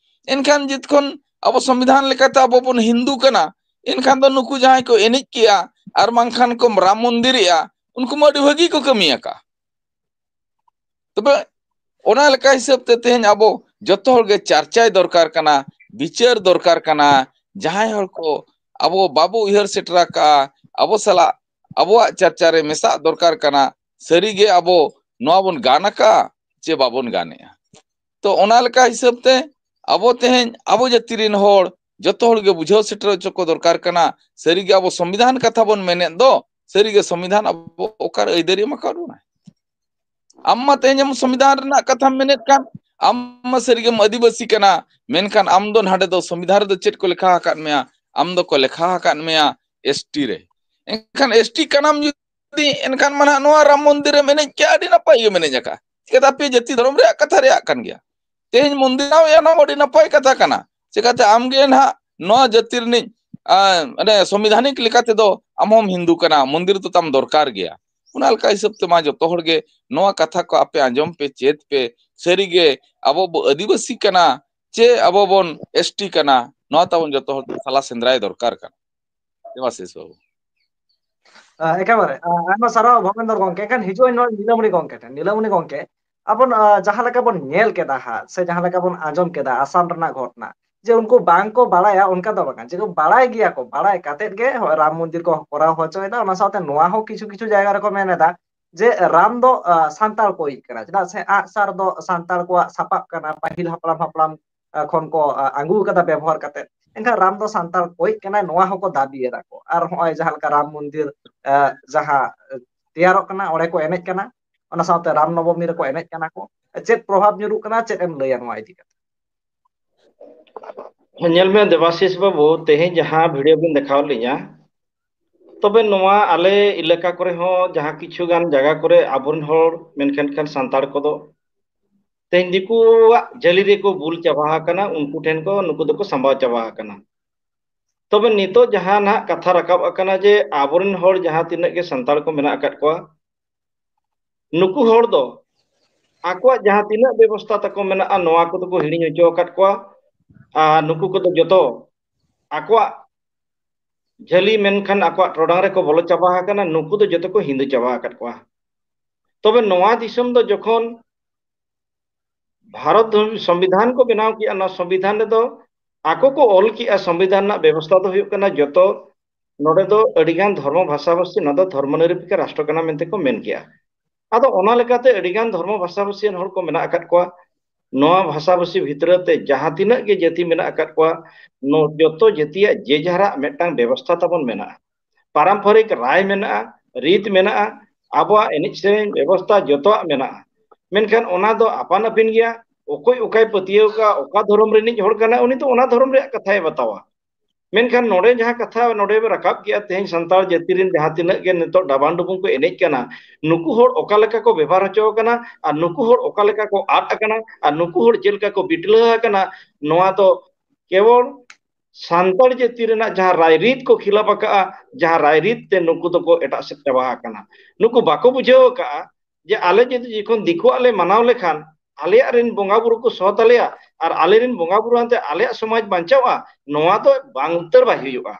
ᱮᱱᱠᱷᱟᱱ ᱡᱤᱛᱠᱷᱚᱱ ᱟᱵᱚ ᱥᱚᱝᱵᱤᱫᱷᱟᱱ ᱞᱮᱠᱟᱛᱮ ᱟᱵᱚ ᱵᱚᱱ ᱦᱤᱱᱫᱩ ᱠᱟᱱᱟ, ᱮᱱᱠᱷᱟᱱ ᱫᱚ ᱱᱩᱠᱩ ᱡᱟᱦᱟᱸᱭ ᱠᱚ ᱮᱱᱮᱡ ᱠᱮᱜᱼᱟ ᱟᱨ ᱵᱟᱝᱠᱷᱟᱱ ᱠᱚ ᱨᱟᱢ ᱢᱚᱱᱫᱤᱨᱮᱜᱼᱟ, ᱩᱱᱠᱩ ᱢᱟ ᱟᱹᱰᱤ ᱵᱷᱟᱹᱜᱤ ᱠᱚ ᱠᱟᱹᱢᱤ ᱟᱠᱟᱫᱼᱟ᱾ ᱛᱚᱵᱮ ᱚᱱᱟ ᱞᱮᱠᱟ ᱦᱤᱥᱟᱹᱵ ᱛᱮ ᱛᱮᱦᱮᱧ ᱟᱵᱚ ᱡᱚᱛᱚ ᱦᱚᱲ ᱜᱮ ᱪᱟᱨᱪᱟᱭ ᱫᱚᱨᱠᱟᱨ ᱠᱟᱱᱟ, ᱵᱤᱪᱟᱹᱨ ᱫᱚᱨᱠᱟᱨ ᱠᱟᱱᱟ᱾ ᱡᱟᱦᱟᱸᱭ ᱦᱚᱲ ᱠᱚ ᱟᱵᱚ ᱵᱟᱵᱚ ᱩᱭᱦᱟᱹᱨ ᱥᱮᱴᱮᱨ ᱟᱠᱟᱫᱼᱟ, ᱟᱵᱚ ᱥᱟᱞᱟᱜ ᱟᱵᱚᱣᱟᱜ ᱪᱟᱨᱪᱟ ᱨᱮ ᱢᱮᱥᱟᱜ ᱫᱚᱨᱠᱟᱨ ᱠᱟᱱᱟ᱾ ᱥᱟᱹᱨᱤᱜᱮ ᱟᱵᱚ ᱱᱚᱣᱟ ᱵᱚᱱ ᱜᱟᱱ ᱟᱠᱟᱫᱼᱟ ᱪᱮ ᱵᱟᱵᱚᱱ ᱜᱟᱱᱮᱜᱼᱟ? ᱛᱚ ᱚᱱᱟ ᱞᱮᱠᱟ ᱦᱤᱥᱟᱹᱵ ᱛᱮ ᱟᱵᱚ ᱛᱮᱦᱮᱧ ᱟᱵᱚ ᱡᱟᱹᱛᱤ ᱨᱮᱱ ᱦᱚᱲ ᱡᱚᱛᱚ ᱦᱚᱲ ᱜᱮ ᱵᱩᱡᱷᱟᱹᱣ ᱥᱮᱴᱮᱨ ᱦᱚᱪᱚ ᱠᱚ ᱫᱚᱨᱠᱟᱨ ᱠᱟᱱᱟ᱾ ᱥᱟᱹᱨᱤᱜᱮ ᱟᱵᱚ ᱥᱚᱝᱵᱤᱫᱷᱟᱱ ᱠᱟᱛᱷᱟ ᱵᱚᱱ ᱢᱮᱱᱮᱫ ᱫᱚ, ᱥᱟᱹᱨᱤᱜᱮ ᱥᱚᱝᱵᱤᱫᱷᱟᱱ ᱟᱵᱚ ᱚᱠᱟᱨᱮ ᱟᱹᱭᱫᱟᱹᱨᱤ ᱮᱢ ᱟᱠᱟᱫ ᱵᱚᱱᱟ? ᱟᱢ ᱢᱟ ᱛᱮᱦᱮᱧ ᱮᱢ ᱥᱚᱝᱵᱤᱫᱷᱟᱱ ᱨᱮᱱᱟᱜ ᱠᱟᱛᱷᱟᱢ ᱢᱮᱱᱮᱫ ᱠᱟᱱ, ᱟᱢ ᱢᱟ ᱥᱟᱹᱨᱤᱜᱮᱢ ᱟᱹᱫᱤᱵᱟᱹᱥᱤ ᱠᱟᱱᱟ, ᱢᱮᱱᱠᱷᱟᱱ ᱟᱢ ᱫᱚ ᱱᱟᱰᱮ ᱫᱚ ᱥᱚᱝᱵᱤᱫᱷᱟᱱ ᱨᱮᱫᱚ ᱪᱮᱫ ᱠᱚ ᱞᱮᱠᱷᱟ ᱟᱠᱟᱫ ᱢᱮᱭᱟ? ᱟᱢ ᱫᱚᱠᱚ ᱞᱮᱠᱷᱟ ᱟᱠᱟᱫ ᱢᱮᱭᱟ ᱮᱥ ᱴᱤ ᱨᱮ᱾ ᱮᱱᱠᱷᱟᱱ ᱮᱥ ᱴᱤ ᱠᱟᱱᱟᱢ ᱡᱩᱫᱤ, ᱮᱱᱠᱷᱟᱱ ᱢᱟ ᱱᱟᱦᱟᱜ ᱱᱚᱣᱟ ᱨᱟᱢ ᱢᱚᱱᱫᱤᱨ ᱮᱢ ᱮᱱᱮᱡ ᱠᱮᱜᱼᱟ, ᱟᱹᱰᱤ ᱱᱟᱯᱟᱭ ᱜᱮᱢ ᱮᱱᱮᱡ ᱟᱠᱟᱫᱼᱟ᱾ ᱪᱤᱠᱟᱹᱛᱮ ᱟᱯᱮ ᱡᱟᱹᱛᱤ ᱫᱷᱚᱨᱚᱢ ᱨᱮᱭᱟᱜ ᱠᱟᱛᱷᱟ ᱨᱮᱭᱟᱜ ᱠᱟᱱ ᱜᱮᱭᱟ᱾ ᱛᱮᱦᱮᱧ ᱢᱚᱱᱫᱤᱨ ᱵᱮᱱᱟᱣ ᱮᱜᱼᱟ, ᱱᱚᱣᱟ ᱢᱟ ᱟᱹᱰᱤ ᱱᱟᱯᱟᱭ ᱠᱟᱛᱷᱟ ᱠᱟᱱᱟ᱾ ᱪᱤᱠᱟᱹᱛᱮ ᱟᱢ ᱜᱮ ᱱᱟᱦᱟᱜ ᱱᱚᱣᱟ ᱡᱟᱹᱛᱤ ᱨᱤᱱᱤᱡ, ᱟ, ᱢᱟᱱᱮ ᱥᱚᱝᱵᱤᱫᱷᱟᱱᱤᱠ ᱞᱮᱠᱟ ᱛᱮᱫᱚ ᱟᱢ ᱦᱚᱸᱢ ᱦᱤᱱᱫᱩ ᱠᱟᱱᱟ, ᱢᱚᱱᱫᱤᱨ ᱫᱚ ᱛᱟᱢ ᱫᱚᱨᱠᱟᱨ ᱜᱮᱭᱟ᱾ ᱚᱱᱟ ᱞᱮᱠᱟ ᱦᱤᱥᱟᱹᱵ ᱛᱮ ᱢᱟ ᱡᱚᱛᱚ ᱦᱚᱲ ᱜᱮ ᱱᱚᱣᱟ ᱠᱟᱛᱷᱟ ᱠᱚ ᱟᱯᱮ ᱟᱸᱡᱚᱢ ᱯᱮ, ᱪᱮᱫ ᱯᱮ, ᱥᱟᱹᱨᱤ ᱜᱮ ᱟᱵᱚ ᱵᱚ ᱟᱹᱫᱤᱵᱟᱹᱥᱤ ᱠᱟᱱᱟ ᱪᱮ ᱟᱵᱚ ᱵᱚᱱ ᱮᱥ ᱴᱤ ᱠᱟᱱᱟ, ᱱᱚᱣᱟ ᱛᱟᱵᱚᱱ ᱡᱚᱛᱚ ᱦᱚᱲ ᱥᱟᱞᱟ ᱥᱮᱸᱫᱽᱨᱟᱭ ᱫᱚᱨᱠᱟᱨ ᱠᱟᱱᱟ᱾ ᱫᱮᱵᱟᱥᱤᱥ ᱵᱟᱹᱵᱩ᱾ ᱮᱠᱮᱵᱟᱨᱮ ᱟᱭᱢᱟ ᱥᱟᱨᱦᱟᱣ ᱵᱷᱚᱵᱮᱱᱫᱚᱨ ᱜᱚᱝᱠᱮ᱾ ᱮᱱᱠᱷᱟᱱ ᱦᱤᱡᱩᱜ ᱟᱹᱧ ᱱᱚᱣᱟ ᱱᱤᱞᱟᱢᱚᱱᱤ ᱜᱚᱝᱠᱮ ᱴᱷᱮᱱ᱾ ᱱᱤᱞᱟᱢᱚᱱᱤ ᱜᱚᱝᱠᱮ, ᱟᱵᱚ ᱡᱟᱦᱟᱸ ᱞᱮᱠᱟ ᱵᱚᱱ ᱧᱮᱞ ᱠᱮᱫᱟ ᱦᱟᱸᱜ, ᱥᱮ ᱡᱟᱦᱟᱸ ᱞᱮᱠᱟ ᱵᱚᱱ ᱟᱸᱡᱚᱢ ᱠᱮᱫᱟ ᱟᱥᱟᱢ ᱨᱮᱱᱟᱜ ᱜᱷᱚᱴᱚᱱᱟ, ᱡᱮ ᱩᱱᱠᱩ ᱵᱟᱝ ᱠᱚ ᱵᱟᱲᱟᱭᱟ ᱚᱱᱠᱟ ᱫᱚ ᱵᱟᱝᱟ, ᱡᱮ ᱠᱚ ᱵᱟᱲᱟᱭ ᱜᱮᱭᱟ ᱠᱚ, ᱵᱟᱲᱟᱭ ᱠᱟᱛᱮᱫ ᱜᱮ ᱦᱚᱸᱜᱼᱚᱭ ᱨᱟᱢ ᱢᱚᱱᱫᱤᱨ ᱠᱚ ᱠᱚᱨᱟᱣ ᱦᱚᱪᱚᱭᱮᱫᱟ᱾ ᱚᱱᱟ ᱥᱟᱶᱛᱮ ᱱᱚᱣᱟ ᱦᱚᱸ ᱠᱤᱪᱷᱩ ᱠᱤᱪᱷᱩ ᱡᱟᱭᱜᱟ ᱨᱮᱠᱚ ᱢᱮᱱ ᱮᱫᱟ ᱡᱮ ᱨᱟᱢ ᱫᱚ ᱥᱟᱱᱛᱟᱲ ᱠᱚᱭᱤᱡ ᱠᱟᱱᱟ, ᱪᱮᱫᱟᱜ ᱥᱮ ᱟᱜᱼᱥᱟᱨ ᱫᱚ ᱥᱟᱱᱛᱟᱲ ᱠᱚᱣᱟᱜ ᱥᱟᱯᱟᱵ ᱠᱟᱱᱟ, ᱯᱟᱹᱦᱤᱞ ᱦᱟᱯᱲᱟᱢ ᱦᱟᱯᱲᱟᱢ ᱠᱷᱚᱱ ᱠᱚ ᱟᱹᱜᱩ ᱟᱠᱟᱫᱟ ᱵᱮᱵᱚᱦᱟᱨ ᱠᱟᱛᱮ᱾ ᱮᱱᱠᱷᱟᱱ ᱨᱟᱢ ᱫᱚ ᱥᱟᱱᱛᱟᱲ ᱠᱚᱭᱤᱡ ᱠᱟᱱᱟᱭ, ᱱᱚᱣᱟ ᱦᱚᱸᱠᱚ ᱫᱟᱹᱵᱤᱭᱮᱫᱟ ᱠᱚ᱾ ᱟᱨ ᱦᱚᱸᱜᱼᱚᱭ ᱡᱟᱦᱟᱸ ᱞᱮᱠᱟ ᱨᱟᱢ ᱢᱚᱱᱫᱤᱨ ᱡᱟᱦᱟᱸ ᱛᱮᱭᱟᱨᱚᱜ ᱠᱟᱱᱟ, ᱚᱸᱰᱮ ᱠᱚ ᱮᱱᱮᱡ ᱠᱟᱱᱟ, ᱚᱱᱟ ᱥᱟᱶᱛᱮ ᱨᱟᱢ ᱱᱚᱵᱚᱢᱤ ᱨᱮᱠᱚ ᱮᱱᱮᱡ ᱠᱟᱱᱟ ᱠᱚ᱾ ᱪᱮᱫ ᱯᱨᱚᱵᱷᱟᱵᱽ ᱧᱩᱨᱩᱜ ᱠᱟᱱᱟ, ᱪᱮᱫ ᱮᱢ ᱞᱟᱹᱭᱟ ᱱᱚᱣᱟ ᱤᱫᱤ ᱠᱟᱛᱮ? ᱧᱮᱞ ᱢᱮ ᱫᱮᱵᱟᱥᱤᱥ ᱵᱟᱹᱵᱩ, ᱛᱮᱦᱮᱧ ᱡᱟᱦᱟᱸ ᱵᱷᱤᱰᱤᱭᱳ ᱵᱤᱱ ᱫᱮᱠᱷᱟᱣ ᱞᱤᱧᱟ, ᱛᱚᱵᱮ ᱱᱚᱣᱟ ᱟᱞᱮ ᱮᱞᱟᱠᱟ ᱠᱚᱨᱮ ᱦᱚᱸ ᱡᱟᱦᱟᱸ ᱠᱤᱪᱷᱩ ᱜᱟᱱ ᱡᱟᱭᱜᱟ ᱠᱚᱨᱮ ᱟᱵᱚᱨᱮᱱ ᱦᱚᱲ, ᱢᱮᱱᱠᱷᱟᱱ ᱠᱷᱟᱱ ᱥᱟᱱᱛᱟᱲ ᱠᱚᱫᱚ ᱛᱮᱦᱮᱧ ᱫᱤᱠᱩᱣᱟᱜ ᱡᱷᱟᱹᱞᱤ ᱨᱮᱠᱚ ᱵᱩᱞ ᱪᱟᱵᱟ ᱟᱠᱟᱱᱟ, ᱩᱱᱠᱩ ᱴᱷᱮᱱ ᱠᱚ ᱱᱩᱠᱩ ᱫᱚᱠᱚ ᱥᱟᱢᱵᱟᱣ ᱪᱟᱵᱟ ᱟᱠᱟᱱᱟ᱾ ᱛᱚᱵᱮ ᱱᱤᱛᱚᱜ ᱡᱟᱦᱟᱸ ᱱᱟᱦᱟᱜ ᱠᱟᱛᱷᱟ ᱨᱟᱠᱟᱵ ᱟᱠᱟᱱᱟ ᱡᱮ ᱟᱵᱚᱨᱮᱱ ᱦᱚᱲ ᱡᱟᱦᱟᱸ ᱛᱤᱱᱟᱹᱜ ᱜᱮ ᱥᱟᱱᱛᱟᱲ ᱠᱚ ᱢᱮᱱᱟᱜ ᱟᱠᱟᱫ ᱠᱚᱣᱟ, ᱱᱩᱠᱩ ᱦᱚᱲ ᱫᱚ ᱟᱠᱚᱣᱟᱜ ᱡᱟᱦᱟᱸ ᱛᱤᱱᱟᱹᱜ ᱵᱮᱵᱚᱥᱛᱷᱟ ᱛᱟᱠᱚ ᱢᱮᱱᱟᱜᱼᱟ, ᱱᱚᱣᱟ ᱠᱚᱫᱚ ᱠᱚ ᱦᱤᱲᱤᱧ ᱦᱚᱪᱚ ᱟᱠᱟᱫ ᱠᱚᱣᱟ᱾ ᱟᱨ ᱱᱩᱠᱩ ᱠᱚᱫᱚ ᱡᱚᱛᱚ ᱟᱠᱚᱣᱟᱜ ᱡᱷᱟᱹᱞᱤ ᱢᱮᱱᱠᱷᱟᱱ ᱟᱠᱚᱣᱟᱜ ᱴᱚᱰᱟᱝ ᱨᱮᱠᱚ ᱵᱚᱞᱚ ᱪᱟᱵᱟ ᱟᱠᱟᱱᱟ, ᱱᱩᱠᱩ ᱫᱚ ᱡᱚᱛᱚ ᱠᱚ ᱦᱤᱸᱫᱩ ᱪᱟᱵᱟ ᱟᱠᱟᱫ ᱠᱚᱣᱟ᱾ ᱛᱚᱵᱮ ᱱᱚᱣᱟ ᱫᱤᱥᱚᱢ ᱫᱚ ᱡᱚᱠᱷᱚᱱ ᱵᱷᱟᱨᱚᱛ ᱥᱚᱝᱵᱤᱫᱷᱟᱱ ᱠᱚ ᱵᱮᱱᱟᱣ ᱠᱮᱜᱼᱟ, ᱱᱚᱣᱟ ᱥᱚᱝᱵᱤᱫᱷᱟᱱ ᱨᱮᱫᱚ ᱟᱠᱚ ᱠᱚ ᱚᱞ ᱠᱮᱜᱼᱟ, ᱥᱚᱝᱵᱤᱫᱷᱟᱱ ᱨᱮᱱᱟᱜ ᱵᱮᱵᱚᱥᱛᱷᱟ ᱫᱚ ᱦᱩᱭᱩᱜ ᱠᱟᱱᱟ ᱡᱚᱛᱚ ᱱᱚᱰᱮ ᱫᱚ ᱟᱹᱰᱤᱜᱟᱱ ᱫᱷᱚᱨᱢᱚ ᱵᱷᱟᱥᱟ ᱵᱷᱟᱥᱤ, ᱱᱚᱣᱟ ᱫᱚ ᱫᱷᱚᱨᱢᱚ ᱱᱤᱨᱚᱯᱮᱠᱠᱷᱚ ᱨᱟᱥᱴᱨᱚ ᱠᱟᱱᱟ ᱢᱮᱱᱛᱮ ᱠᱚ ᱢᱮᱱ ᱠᱮᱜᱼᱟ᱾ ᱟᱫᱚ ᱚᱱᱟ ᱞᱮᱠᱟᱛᱮ ᱟᱹᱰᱤᱜᱟᱱ ᱫᱷᱚᱨᱢᱚ ᱵᱷᱟᱥᱟ ᱵᱷᱟᱥᱤ ᱦᱚᱲ ᱠᱚ ᱢᱮᱱᱟᱜ ᱟᱠᱟᱫ ᱠᱚᱣᱟ᱾ ᱱᱚᱣᱟ ᱵᱷᱟᱥᱟ ᱵᱷᱟᱥᱤ ᱵᱷᱤᱛᱨᱤ ᱛᱮ ᱡᱟᱦᱟᱸ ᱛᱤᱱᱟᱹᱜ ᱜᱮ ᱡᱟᱹᱛᱤ ᱢᱮᱱᱟᱜ ᱟᱠᱟᱫ ᱠᱚᱣᱟ, ᱱᱚ-, ᱡᱚᱛᱚ ᱡᱟᱹᱛᱤᱭᱟᱜ ᱡᱮ ᱡᱟᱦᱟᱨᱟᱜ ᱢᱤᱫᱴᱟᱝ ᱵᱮᱵᱚᱥᱛᱷᱟ ᱛᱟᱵᱚᱱ ᱢᱮᱱᱟᱜᱼᱟ, ᱯᱟᱨᱟᱢᱯᱚᱨᱤᱠ ᱨᱟᱭ ᱢᱮᱱᱟᱜᱼᱟ, ᱨᱤᱛ ᱢᱮᱱᱟᱜᱼᱟ, ᱟᱵᱚᱣᱟᱜ ᱮᱱᱮᱡ ᱥᱮᱨᱮᱧ ᱵᱮᱵᱚᱥᱛᱷᱟ ᱡᱚᱛᱚᱣᱟᱜ ᱢᱮᱱᱟᱜᱼᱟ᱾ ᱢᱮᱱᱠᱷᱟᱱ ᱚᱱᱟ ᱫᱚ ᱟᱯᱟᱱ ᱟᱹᱯᱤᱱ ᱜᱮᱭᱟ, ᱚᱠᱚᱭ ᱚᱠᱟᱭ ᱯᱟᱹᱛᱭᱟᱹᱣ ᱠᱟᱜᱼᱟ, ᱚᱠᱟ ᱫᱷᱚᱨᱚᱢ ᱨᱤᱱᱤᱡ ᱦᱚᱲ ᱠᱟᱱᱟᱭ, ᱩᱱᱤ ᱫᱚ ᱚᱱᱟ ᱫᱷᱚᱨᱚᱢ ᱨᱮᱭᱟᱜ ᱠᱟᱛᱷᱟᱭ ᱵᱟᱛᱟᱣᱟ᱾ ᱢᱮᱱᱠᱷᱟᱱ ᱱᱚᱰᱮ ᱡᱟᱦᱟᱸ ᱠᱟᱛᱷᱟ ᱱᱚᱰᱮ ᱵᱚ ᱨᱟᱠᱟᱵ ᱠᱮᱜᱼᱟ, ᱛᱮᱦᱮᱧ ᱥᱟᱱᱛᱟᱲ ᱡᱟᱹᱛᱤ ᱨᱮᱱ ᱡᱟᱦᱟᱸ ᱛᱤᱱᱟᱹᱜ ᱜᱮ ᱱᱤᱛᱚᱜ ᱰᱟᱵᱟᱝ ᱰᱩᱵᱩᱝ ᱠᱚ ᱮᱱᱮᱡ ᱠᱟᱱᱟ, ᱱᱩᱠᱩ ᱦᱚᱲ ᱚᱠᱟ ᱞᱮᱠᱟ ᱠᱚ ᱵᱮᱵᱷᱟᱨ ᱦᱚᱪᱚ ᱟᱠᱟᱱᱟ ᱟᱨ ᱱᱩᱠᱩ ᱦᱚᱲ ᱚᱠᱟ ᱞᱮᱠᱟ ᱠᱚ ᱟᱫ ᱟᱠᱟᱱᱟ ᱟᱨ ᱱᱩᱠᱩ ᱦᱚᱲ ᱪᱮᱫ ᱞᱮᱠᱟ ᱠᱚ ᱵᱤᱴᱞᱟᱹ ᱟᱠᱟᱱᱟ, ᱱᱚᱣᱟ ᱫᱚ ᱠᱮᱵᱚᱞ ᱥᱟᱱᱛᱟᱲ ᱡᱟᱹᱛᱤ ᱨᱮᱱᱟᱜ ᱡᱟᱦᱟᱸ ᱨᱟᱭᱨᱤᱛ ᱠᱚ ᱠᱷᱤᱞᱟᱯ ᱟᱠᱟᱫᱼᱟ, ᱡᱟᱦᱟᱸ ᱨᱟᱭᱨᱤᱛ ᱛᱮ ᱱᱩᱠᱩ ᱫᱚᱠᱚ ᱮᱴᱟᱜ ᱥᱮᱫ ᱪᱟᱵᱟ ᱟᱠᱟᱱᱟ᱾ ᱱᱩᱠᱩ ᱵᱟᱠᱚ ᱵᱩᱡᱷᱟᱹᱣ ᱟᱠᱟᱫᱼᱟ ᱡᱮ ᱟᱞᱮ ᱡᱩᱫᱤ ᱡᱚᱠᱷᱚᱱ ᱫᱤᱠᱩᱣᱟᱜ ᱞᱮ ᱢᱟᱱᱟᱣ ᱞᱮᱠᱷᱟᱱ ᱟᱞᱮᱭᱟᱜ ᱨᱮᱱ ᱵᱚᱸᱜᱟ ᱵᱩᱨᱩ ᱠᱚ ᱥᱚ ᱛᱟᱞᱮᱭᱟ ᱟᱨ ᱟᱞᱮ ᱨᱮᱱ ᱵᱚᱸᱜᱟ ᱵᱩᱨᱩ ᱟᱱᱛᱮ ᱟᱞᱮᱭᱟᱜ ᱥᱚᱢᱟᱡᱽ ᱵᱟᱧᱪᱟᱣᱼᱟ, ᱱᱚᱣᱟ ᱫᱚ ᱵᱟᱝ ᱩᱛᱟᱹᱨ ᱵᱟᱭ ᱦᱩᱭᱩᱜᱼᱟ᱾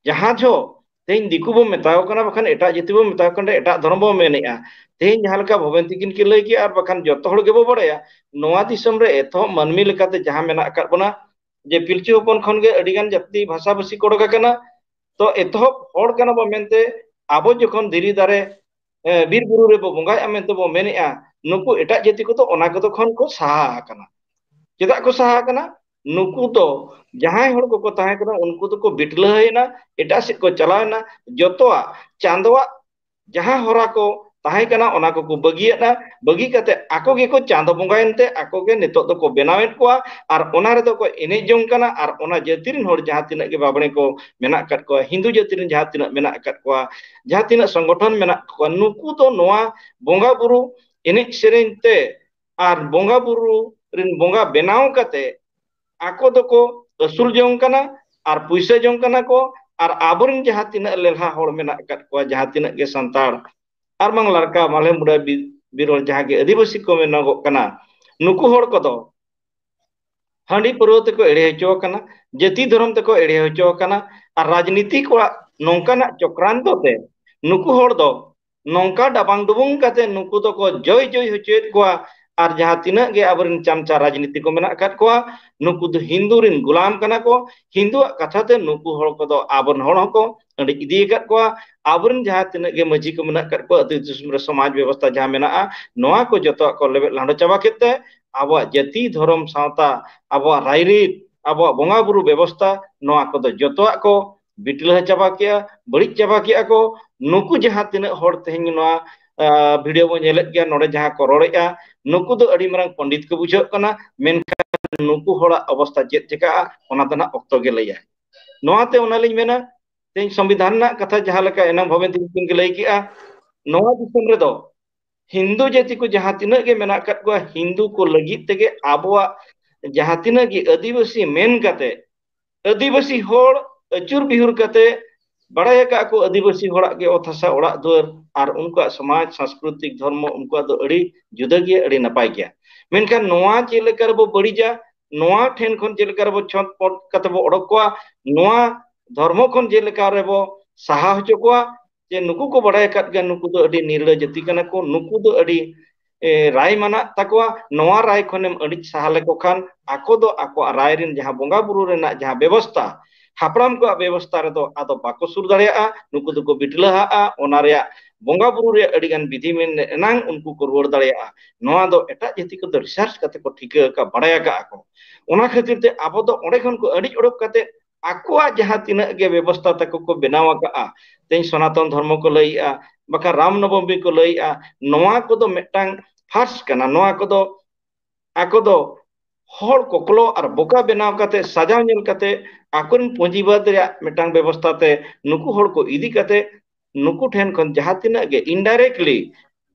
ᱡᱟᱦᱟᱸ ᱡᱚᱦᱚᱜ ᱛᱮᱦᱮᱧ ᱫᱤᱠᱩ ᱵᱚ ᱢᱮᱛᱟᱣ ᱠᱟᱱᱟ, ᱵᱟᱠᱷᱟᱱ ᱮᱴᱟᱜ ᱡᱟᱹᱛᱤ ᱵᱚ ᱢᱮᱛᱟᱣ ᱠᱟᱱᱟ, ᱮᱴᱟᱜ ᱫᱷᱚᱨᱚᱢ ᱵᱚ ᱢᱮᱱᱮᱜᱼᱟ᱾ ᱛᱮᱦᱮᱧ ᱡᱟᱦᱟᱸ ᱞᱮᱠᱟ ᱵᱷᱚᱵᱮᱱ ᱛᱤᱠᱤᱱ ᱠᱤᱱ ᱞᱟᱹᱭ ᱠᱮᱜᱼᱟ, ᱟᱨ ᱵᱟᱠᱷᱟᱱ ᱡᱚᱛᱚ ᱦᱚᱲ ᱜᱮᱵᱚ ᱵᱟᱲᱟᱭᱟ, ᱱᱚᱣᱟ ᱫᱤᱥᱚᱢ ᱨᱮ ᱮᱛᱚᱦᱚᱵ ᱢᱟᱹᱱᱢᱤ ᱞᱮᱠᱟᱛᱮ ᱡᱟᱦᱟᱸ ᱢᱮᱱᱟᱜ ᱟᱠᱟᱫ ᱵᱚᱱᱟ, ᱡᱮ ᱯᱤᱞᱪᱩ ᱦᱚᱯᱚᱱ ᱠᱷᱚᱱ ᱜᱮ ᱟᱹᱰᱤ ᱜᱟᱱ ᱡᱟᱹᱛᱤ ᱵᱷᱟᱥᱟ ᱵᱷᱟᱹᱥᱤ ᱠᱚ ᱚᱰᱚᱠ ᱟᱠᱟᱱᱟ᱾ ᱛᱚ ᱮᱛᱚᱦᱚᱵ ᱦᱚᱲ ᱠᱟᱱᱟ ᱵᱚ ᱢᱮᱱᱛᱮ ᱟᱵᱚ ᱡᱚᱠᱷᱚᱱ ᱫᱷᱤᱨᱤ ᱫᱟᱨᱮ, ᱮ, ᱵᱤᱨ ᱵᱩᱨᱩ ᱨᱮᱵᱚ ᱵᱚᱸᱜᱟᱭᱮᱜᱼᱟ ᱢᱮᱱᱛᱮ ᱵᱚ ᱢᱮᱱᱮᱜᱼᱟ, ᱱᱩᱠᱩ ᱮᱴᱟᱜ ᱡᱟᱹᱛᱤ ᱠᱚᱫᱚ ᱚᱱᱟ ᱠᱚᱫᱚ ᱠᱷᱚᱱ ᱠᱚ ᱥᱟᱦᱟ ᱟᱠᱟᱱᱟ᱾ ᱪᱮᱫᱟᱜ ᱠᱚ ᱥᱟᱦᱟ ᱟᱠᱟᱱᱟ? ᱱᱩᱠᱩ ᱫᱚ ᱡᱟᱦᱟᱸᱭ ᱦᱚᱲ ᱠᱚᱠᱚ ᱛᱟᱦᱮᱸ ᱠᱟᱱᱟ, ᱩᱱᱠᱩ ᱫᱚᱠᱚ ᱵᱤᱴᱞᱟᱹᱦᱟᱹᱭᱮᱱᱟ, ᱮᱴᱟᱜ ᱥᱮᱫ ᱠᱚ ᱪᱟᱞᱟᱣᱮᱱᱟ᱾ ᱡᱚᱛᱚᱣᱟᱜ ᱪᱟᱸᱫᱚᱣᱟᱜ ᱡᱟᱦᱟᱸ ᱦᱚᱨᱟ ᱠᱚ ᱛᱟᱦᱮᱸ ᱠᱟᱱᱟ, ᱚᱱᱟ ᱠᱚᱠᱚ ᱵᱟᱹᱜᱤᱭᱟᱫᱼᱟ᱾ ᱵᱟᱹᱜᱤ ᱠᱟᱛᱮ ᱟᱠᱚ ᱜᱮᱠᱚ ᱪᱟᱸᱫᱚ ᱵᱚᱸᱜᱟᱭᱮᱱ ᱛᱮ ᱟᱠᱚ ᱜᱮ ᱱᱤᱛᱚᱜ ᱫᱚᱠᱚ ᱵᱮᱱᱟᱣᱮᱫ ᱠᱚᱣᱟ ᱟᱨ ᱚᱱᱟ ᱨᱮᱫᱚ ᱠᱚ ᱮᱱᱮᱡ ᱡᱚᱝ ᱠᱟᱱᱟ ᱟᱨ ᱚᱱᱟ ᱡᱟᱹᱛᱤ ᱨᱮᱱ ᱦᱚᱲ ᱡᱟᱦᱟᱸ ᱛᱤᱱᱟᱹᱜ ᱜᱮ ᱵᱟᱵᱽᱲᱮ ᱠᱚ ᱢᱮᱱᱟᱜ ᱟᱠᱟᱫ ᱠᱚᱣᱟ, ᱦᱤᱱᱫᱩ ᱡᱟᱹᱛᱤ ᱨᱮᱱ ᱡᱟᱦᱟᱸ ᱛᱤᱱᱟᱹᱜ ᱢᱮᱱᱟᱜ ᱟᱠᱟᱫ ᱠᱚᱣᱟ, ᱡᱟᱦᱟᱸ ᱛᱤᱱᱟᱹᱜ ᱥᱚᱝᱜᱚᱴᱷᱚᱱ ᱢᱮᱱᱟᱜ ᱠᱚᱣᱟ, ᱱᱩᱠᱩ ᱫᱚ ᱱᱚᱣᱟ ᱵᱚᱸᱜᱟ ᱵᱩᱨᱩ ᱮᱱᱮᱡ ᱥᱮᱨᱮᱧ ᱛᱮ ᱟᱨ ᱵᱚᱸᱜᱟ ᱵᱩᱨᱩ ᱨᱮᱱ ᱵᱚᱸᱜᱟ ᱵᱮᱱᱟᱣ ᱠᱟᱛᱮ ᱟᱠᱚ ᱫᱚᱠᱚ ᱟᱹᱥᱩᱞ ᱡᱚᱝ ᱠᱟᱱᱟ ᱟᱨ ᱯᱩᱭᱥᱟᱹ ᱡᱚᱝ ᱠᱟᱱᱟ ᱠᱚ᱾ ᱟᱨ ᱟᱵᱚᱨᱮᱱ ᱡᱟᱦᱟᱸ ᱛᱤᱱᱟᱹᱜ ᱞᱮᱞᱦᱟ ᱦᱚᱲ ᱢᱮᱱᱟᱜ ᱟᱠᱟᱫ ᱠᱚᱣᱟ, ᱡᱟᱦᱟᱸ ᱛᱤᱱᱟᱹᱜ ᱜᱮ ᱥᱟᱱᱛᱟᱲ ᱟᱨ ᱵᱟᱝ ᱞᱟᱲᱠᱟ, ᱢᱟᱞᱦᱮ, ᱢᱩᱰᱟᱹ, ᱵᱤ-, ᱵᱤᱨᱚᱞ ᱡᱟᱦᱟᱸ ᱜᱮ ᱟᱹᱫᱤᱵᱟᱹᱥᱤ ᱠᱚ ᱢᱮᱱᱚᱜᱚᱜ ᱠᱟᱱᱟ, ᱱᱩᱠᱩ ᱦᱚᱲ ᱠᱚᱫᱚ ᱦᱟᱺᱰᱤ ᱯᱟᱹᱨᱣᱟᱹ ᱛᱮᱠᱚ ᱮᱲᱮ ᱦᱚᱪᱚ ᱟᱠᱟᱱᱟ, ᱡᱟᱹᱛᱤ ᱫᱷᱚᱨᱚᱢ ᱛᱮᱠᱚ ᱮᱲᱮ ᱦᱚᱪᱚ ᱟᱠᱟᱱᱟ᱾ ᱟᱨ ᱨᱟᱡᱽᱱᱤᱛᱤ ᱠᱚᱣᱟᱜ ᱱᱚᱝᱠᱟᱱᱟᱜ ᱪᱚᱠᱨᱟᱱᱛᱚ ᱛᱮ ᱱᱩᱠᱩ ᱦᱚᱲ ᱫᱚ ᱱᱚᱝᱠᱟ ᱰᱟᱵᱟᱝ ᱰᱩᱵᱩᱝ ᱠᱟᱛᱮ ᱱᱩᱠᱩ ᱫᱚᱠᱚ ᱡᱚᱭ ᱡᱚᱭ ᱦᱚᱪᱚᱭᱮᱫ ᱠᱚᱣᱟ᱾ ᱟᱨ ᱡᱟᱦᱟᱸ ᱛᱤᱱᱟᱹᱜ ᱜᱮ ᱟᱵᱚᱨᱮᱱ ᱪᱟᱢᱪᱟ ᱨᱟᱡᱽᱱᱤᱛᱤ ᱠᱚ ᱢᱮᱱᱟᱜ ᱟᱠᱟᱫ ᱠᱚᱣᱟ, ᱱᱩᱠᱩ ᱫᱚ ᱦᱤᱱᱫᱩ ᱨᱮᱱ ᱜᱩᱞᱟᱢ ᱠᱟᱱᱟ ᱠᱚ᱾ ᱦᱤᱱᱫᱩᱣᱟᱜ ᱠᱟᱛᱷᱟ ᱛᱮ ᱱᱩᱠᱩ ᱦᱚᱲ ᱠᱚᱫᱚ ᱟᱵᱚᱨᱮᱱ ᱦᱚᱲ ᱦᱚᱸᱠᱚ ᱟᱹᱰᱤ ᱤᱫᱤ ᱟᱠᱟᱫ ᱠᱚᱣᱟ᱾ ᱟᱵᱚᱨᱮᱱ ᱡᱟᱦᱟᱸ ᱛᱤᱱᱟᱹᱜ ᱜᱮ ᱢᱟᱹᱡᱷᱤ ᱠᱚ ᱢᱮᱱᱟᱜ ᱟᱠᱟᱫ ᱠᱚᱣᱟ, ᱟᱹᱛᱩ ᱫᱤᱥᱚᱢ ᱨᱮ ᱥᱚᱢᱟᱡᱽ ᱵᱮᱵᱚᱥᱛᱷᱟ ᱡᱟᱦᱟᱸ ᱢᱮᱱᱟᱜᱼᱟ, ᱱᱚᱣᱟ ᱠᱚ ᱡᱚᱛᱚᱣᱟᱜ ᱠᱚ ᱞᱮᱵᱮᱫ ᱞᱟᱸᱰᱚ ᱪᱟᱵᱟ ᱠᱮᱫ ᱛᱮ ᱟᱵᱚᱣᱟᱜ ᱡᱟᱹᱛᱤ, ᱫᱷᱚᱨᱚᱢ, ᱥᱟᱶᱛᱟ, ᱟᱵᱚᱣᱟᱜ ᱨᱟᱭᱨᱤᱛ, ᱟᱵᱚᱣᱟᱜ ᱵᱚᱸᱜᱟ ᱵᱩᱨᱩ ᱵᱮᱵᱚᱥᱛᱷᱟ, ᱱᱚᱣᱟ ᱠᱚᱫᱚ ᱡᱚᱛᱚᱣᱟᱜ ᱠᱚ ᱵᱤᱴᱞᱟᱹ ᱪᱟᱵᱟ ᱠᱮᱜᱼᱟ, ᱵᱟᱹᱲᱤᱡ ᱪᱟᱵᱟ ᱠᱮᱜᱼᱟ ᱠᱚ᱾ ᱱᱩᱠᱩ ᱡᱟᱦᱟᱸ ᱛᱤᱱᱟᱹᱜ ᱦᱚᱲ ᱛᱮᱦᱮᱧ ᱱᱚᱣᱟ, ᱟ, ᱵᱷᱤᱰᱤᱭᱳ ᱵᱚᱱ ᱧᱮᱞᱮᱫ ᱜᱮᱭᱟ, ᱱᱚᱰᱮ ᱡᱟᱦᱟᱸ ᱠᱚ ᱨᱚᱲᱮᱫᱼᱟ, ᱱᱩᱠᱩ ᱫᱚ ᱟᱹᱰᱤ ᱢᱟᱨᱟᱝ ᱯᱚᱱᱰᱤᱛ ᱠᱚ ᱵᱩᱡᱷᱟᱹᱜ ᱠᱟᱱᱟ, ᱢᱮᱱᱠᱷᱟᱱ ᱱᱩᱠᱩ ᱦᱚᱲᱟᱜ ᱚᱵᱚᱥᱛᱷᱟ ᱪᱮᱫ ᱪᱤᱠᱟᱹᱜᱼᱟ, ᱚᱱᱟ ᱫᱚ ᱱᱟᱦᱟᱜ ᱚᱠᱛᱚ ᱜᱮ ᱞᱟᱹᱭᱟ᱾ ᱱᱚᱣᱟᱛᱮ ᱚᱱᱟᱞᱤᱧ ᱢᱮᱱᱟ, ᱛᱮᱦᱮᱧ ᱥᱚᱝᱵᱤᱫᱷᱟᱱ ᱨᱮᱱᱟᱜ ᱠᱟᱛᱷᱟ ᱡᱟᱦᱟᱸ ᱞᱮᱠᱟ ᱮᱱᱟᱝ ᱵᱷᱚᱵᱮᱱ ᱛᱤᱠᱤᱱ ᱜᱮ ᱞᱟᱹᱭ ᱠᱮᱜᱼᱟ, ᱱᱚᱣᱟ ᱫᱤᱥᱚᱢ ᱨᱮᱫᱚ ᱦᱤᱱᱫᱩ ᱡᱟᱹᱛᱤ ᱠᱚ ᱡᱟᱦᱟᱸ ᱛᱤᱱᱟᱹᱜ ᱜᱮ ᱢᱮᱱᱟᱜ ᱟᱠᱟᱫ ᱠᱚᱣᱟ, ᱦᱤᱱᱫᱩ ᱠᱚ ᱞᱟᱹᱜᱤᱫ ᱛᱮᱜᱮ ᱟᱵᱚᱣᱟᱜ ᱡᱟᱦᱟᱸ ᱛᱤᱱᱟᱹᱜ ᱜᱮ ᱟᱹᱫᱤᱵᱟᱹᱥᱤ ᱢᱮᱱ ᱠᱟᱛᱮ ᱟᱹᱫᱤᱵᱟᱹᱥᱤ ᱦᱚᱲ ᱟᱹᱪᱩᱨ ᱵᱤᱦᱩᱨ ᱠᱟᱛᱮ ᱵᱟᱲᱟᱭ ᱟᱠᱟᱫ ᱠᱚ ᱟᱹᱫᱤᱵᱟᱹᱥᱤ ᱦᱚᱲᱟᱜ ᱜᱮ ᱚᱛ ᱦᱟᱥᱟ ᱚᱲᱟᱜ ᱫᱩᱣᱟᱹᱨ ᱟᱨ ᱩᱱᱠᱩᱣᱟᱜ ᱥᱚᱢᱟᱡᱽ, ᱥᱟᱝᱥᱠᱨᱤᱛᱤᱠ, ᱫᱷᱚᱨᱢᱚ, ᱩᱱᱠᱩᱣᱟᱜ ᱫᱚ ᱟᱹᱰᱤ ᱡᱩᱫᱟᱹ ᱜᱮᱭᱟ, ᱟᱹᱰᱤ ᱱᱟᱯᱟᱭ ᱜᱮᱭᱟ᱾ ᱢᱮᱱᱠᱷᱟᱱ ᱱᱚᱣᱟ ᱪᱮᱫ ᱞᱮᱠᱟ ᱨᱮᱵᱚ ᱵᱟᱹᱲᱤᱡᱟ, ᱱᱚᱣᱟ ᱴᱷᱮᱱ ᱠᱷᱚᱱ ᱪᱮᱫ ᱞᱮᱠᱟ ᱨᱮᱵᱚ ᱪᱷᱚᱛ ᱯᱚᱴ ᱠᱟᱛᱮ ᱵᱚ ᱚᱰᱚᱠ ᱠᱚᱣᱟ, ᱱᱚᱣᱟ ᱫᱷᱚᱨᱢᱚ ᱠᱷᱚᱱ ᱪᱮᱫ ᱞᱮᱠᱟ ᱨᱮᱵᱚ ᱥᱟᱦᱟ ᱦᱚᱪᱚ ᱠᱚᱣᱟ, ᱡᱮ ᱱᱩᱠᱩ ᱠᱚ ᱵᱟᱲᱟᱭ ᱟᱠᱟᱫ ᱜᱮᱭᱟ, ᱱᱩᱠᱩ ᱫᱚ ᱟᱹᱰᱤ ᱱᱤᱨᱞᱟᱹ ᱡᱟᱹᱛᱤ ᱠᱟᱱᱟ ᱠᱚ, ᱱᱩᱠᱩ ᱫᱚ ᱟᱹᱰᱤ, ᱮ, ᱨᱟᱭ ᱢᱟᱱᱟᱜ ᱛᱟᱠᱚᱣᱟ, ᱱᱚᱣᱟ ᱨᱟᱭ ᱠᱷᱚᱱᱮᱢ ᱟᱹᱲᱤᱡ ᱥᱟᱦᱟ ᱞᱮᱠᱚ ᱠᱷᱟᱱ ᱟᱠᱚ ᱫᱚ ᱟᱠᱚᱣᱟᱜ ᱨᱟᱭ ᱨᱮᱱ ᱡᱟᱦᱟᱸ ᱵᱚᱸᱜᱟ ᱵᱩᱨᱩ ᱨᱮᱱᱟᱜ ᱡᱟᱦᱟᱸ ᱵᱮᱵᱚᱥᱛᱟ, ᱦᱟᱯᱲᱟᱢ ᱠᱚᱣᱟᱜ ᱵᱮᱵᱚᱥᱛᱟ ᱨᱮᱫᱚ ᱟᱫᱚ ᱵᱟᱠᱚ ᱥᱩᱨ ᱫᱟᱲᱮᱭᱟᱜᱼᱟ, ᱱᱩᱠᱩ ᱫᱚᱠᱚ ᱵᱤᱴᱞᱟᱹᱦᱟᱜᱼᱟ, ᱚᱱᱟ ᱨᱮᱭᱟᱜ ᱵᱚᱸᱜᱟ ᱵᱩᱨᱩ ᱨᱮᱭᱟᱜ ᱟᱹᱰᱤᱜᱟᱱ ᱵᱤᱫᱷᱤ ᱢᱮᱱ ᱮᱱᱟᱝ ᱩᱱᱠᱩ ᱠᱚ ᱨᱩᱣᱟᱹᱲ ᱫᱟᱲᱮᱭᱟᱜᱼᱟ᱾ ᱱᱚᱣᱟ ᱫᱚ ᱮᱴᱟᱜ ᱡᱟᱹᱛᱤ ᱠᱚᱫᱚ ᱨᱤᱥᱟᱨᱪ ᱠᱟᱛᱮ ᱠᱚ ᱴᱷᱤᱠᱟᱹ ᱟᱠᱟᱫ, ᱵᱟᱲᱟᱭ ᱟᱠᱟᱫᱼᱟ ᱠᱚ᱾ ᱚᱱᱟ ᱠᱷᱟᱹᱛᱤᱨ ᱛᱮ ᱟᱵᱚ ᱫᱚ ᱚᱸᱰᱮ ᱠᱷᱚᱱ ᱠᱚ ᱟᱹᱲᱤᱡ ᱚᱰᱚᱠ ᱠᱟᱛᱮ ᱟᱠᱚᱣᱟᱜ ᱡᱟᱦᱟᱸ ᱛᱤᱱᱟᱹᱜ ᱜᱮ ᱵᱮᱵᱚᱥᱛᱟ ᱛᱟᱠᱚ ᱠᱚ ᱵᱮᱱᱟᱣ ᱟᱠᱟᱫᱼᱟ, ᱛᱮᱦᱮᱧ ᱥᱚᱱᱟᱛᱚᱱ ᱫᱷᱚᱨᱢᱚ ᱠᱚ ᱞᱟᱹᱭᱮᱜᱼᱟ, ᱵᱟᱠᱷᱟᱱ ᱨᱟᱢ ᱱᱚᱵᱚᱢᱤ ᱠᱚ ᱞᱟᱹᱭᱮᱜᱼᱟ, ᱱᱚᱣᱟ ᱠᱚᱫᱚ ᱢᱤᱫᱴᱟᱝ ᱯᱷᱟᱨᱥ ᱠᱟᱱᱟ᱾ ᱱᱚᱣᱟ ᱠᱚᱫᱚ ᱟᱠᱚ ᱫᱚ ᱦᱚᱲ ᱠᱚᱠᱞᱚ ᱟᱨ ᱵᱚᱠᱟ ᱵᱮᱱᱟᱣ ᱠᱟᱛᱮ, ᱥᱟᱡᱟᱣ ᱧᱮᱞ ᱠᱟᱛᱮ, ᱟᱠᱚᱨᱮᱱ ᱯᱩᱸᱡᱤᱵᱟᱫ ᱨᱮᱭᱟᱜ ᱢᱤᱫᱴᱟᱝ ᱵᱮᱵᱚᱥᱛᱟ ᱛᱮ ᱱᱩᱠᱩ ᱦᱚᱲ ᱠᱚ ᱤᱫᱤ ᱠᱟᱛᱮ, ᱱᱩᱠᱩ ᱴᱷᱮᱱ ᱠᱷᱚᱱ ᱡᱟᱦᱟᱸ ᱛᱤᱱᱟᱹᱜ ᱜᱮ indirectly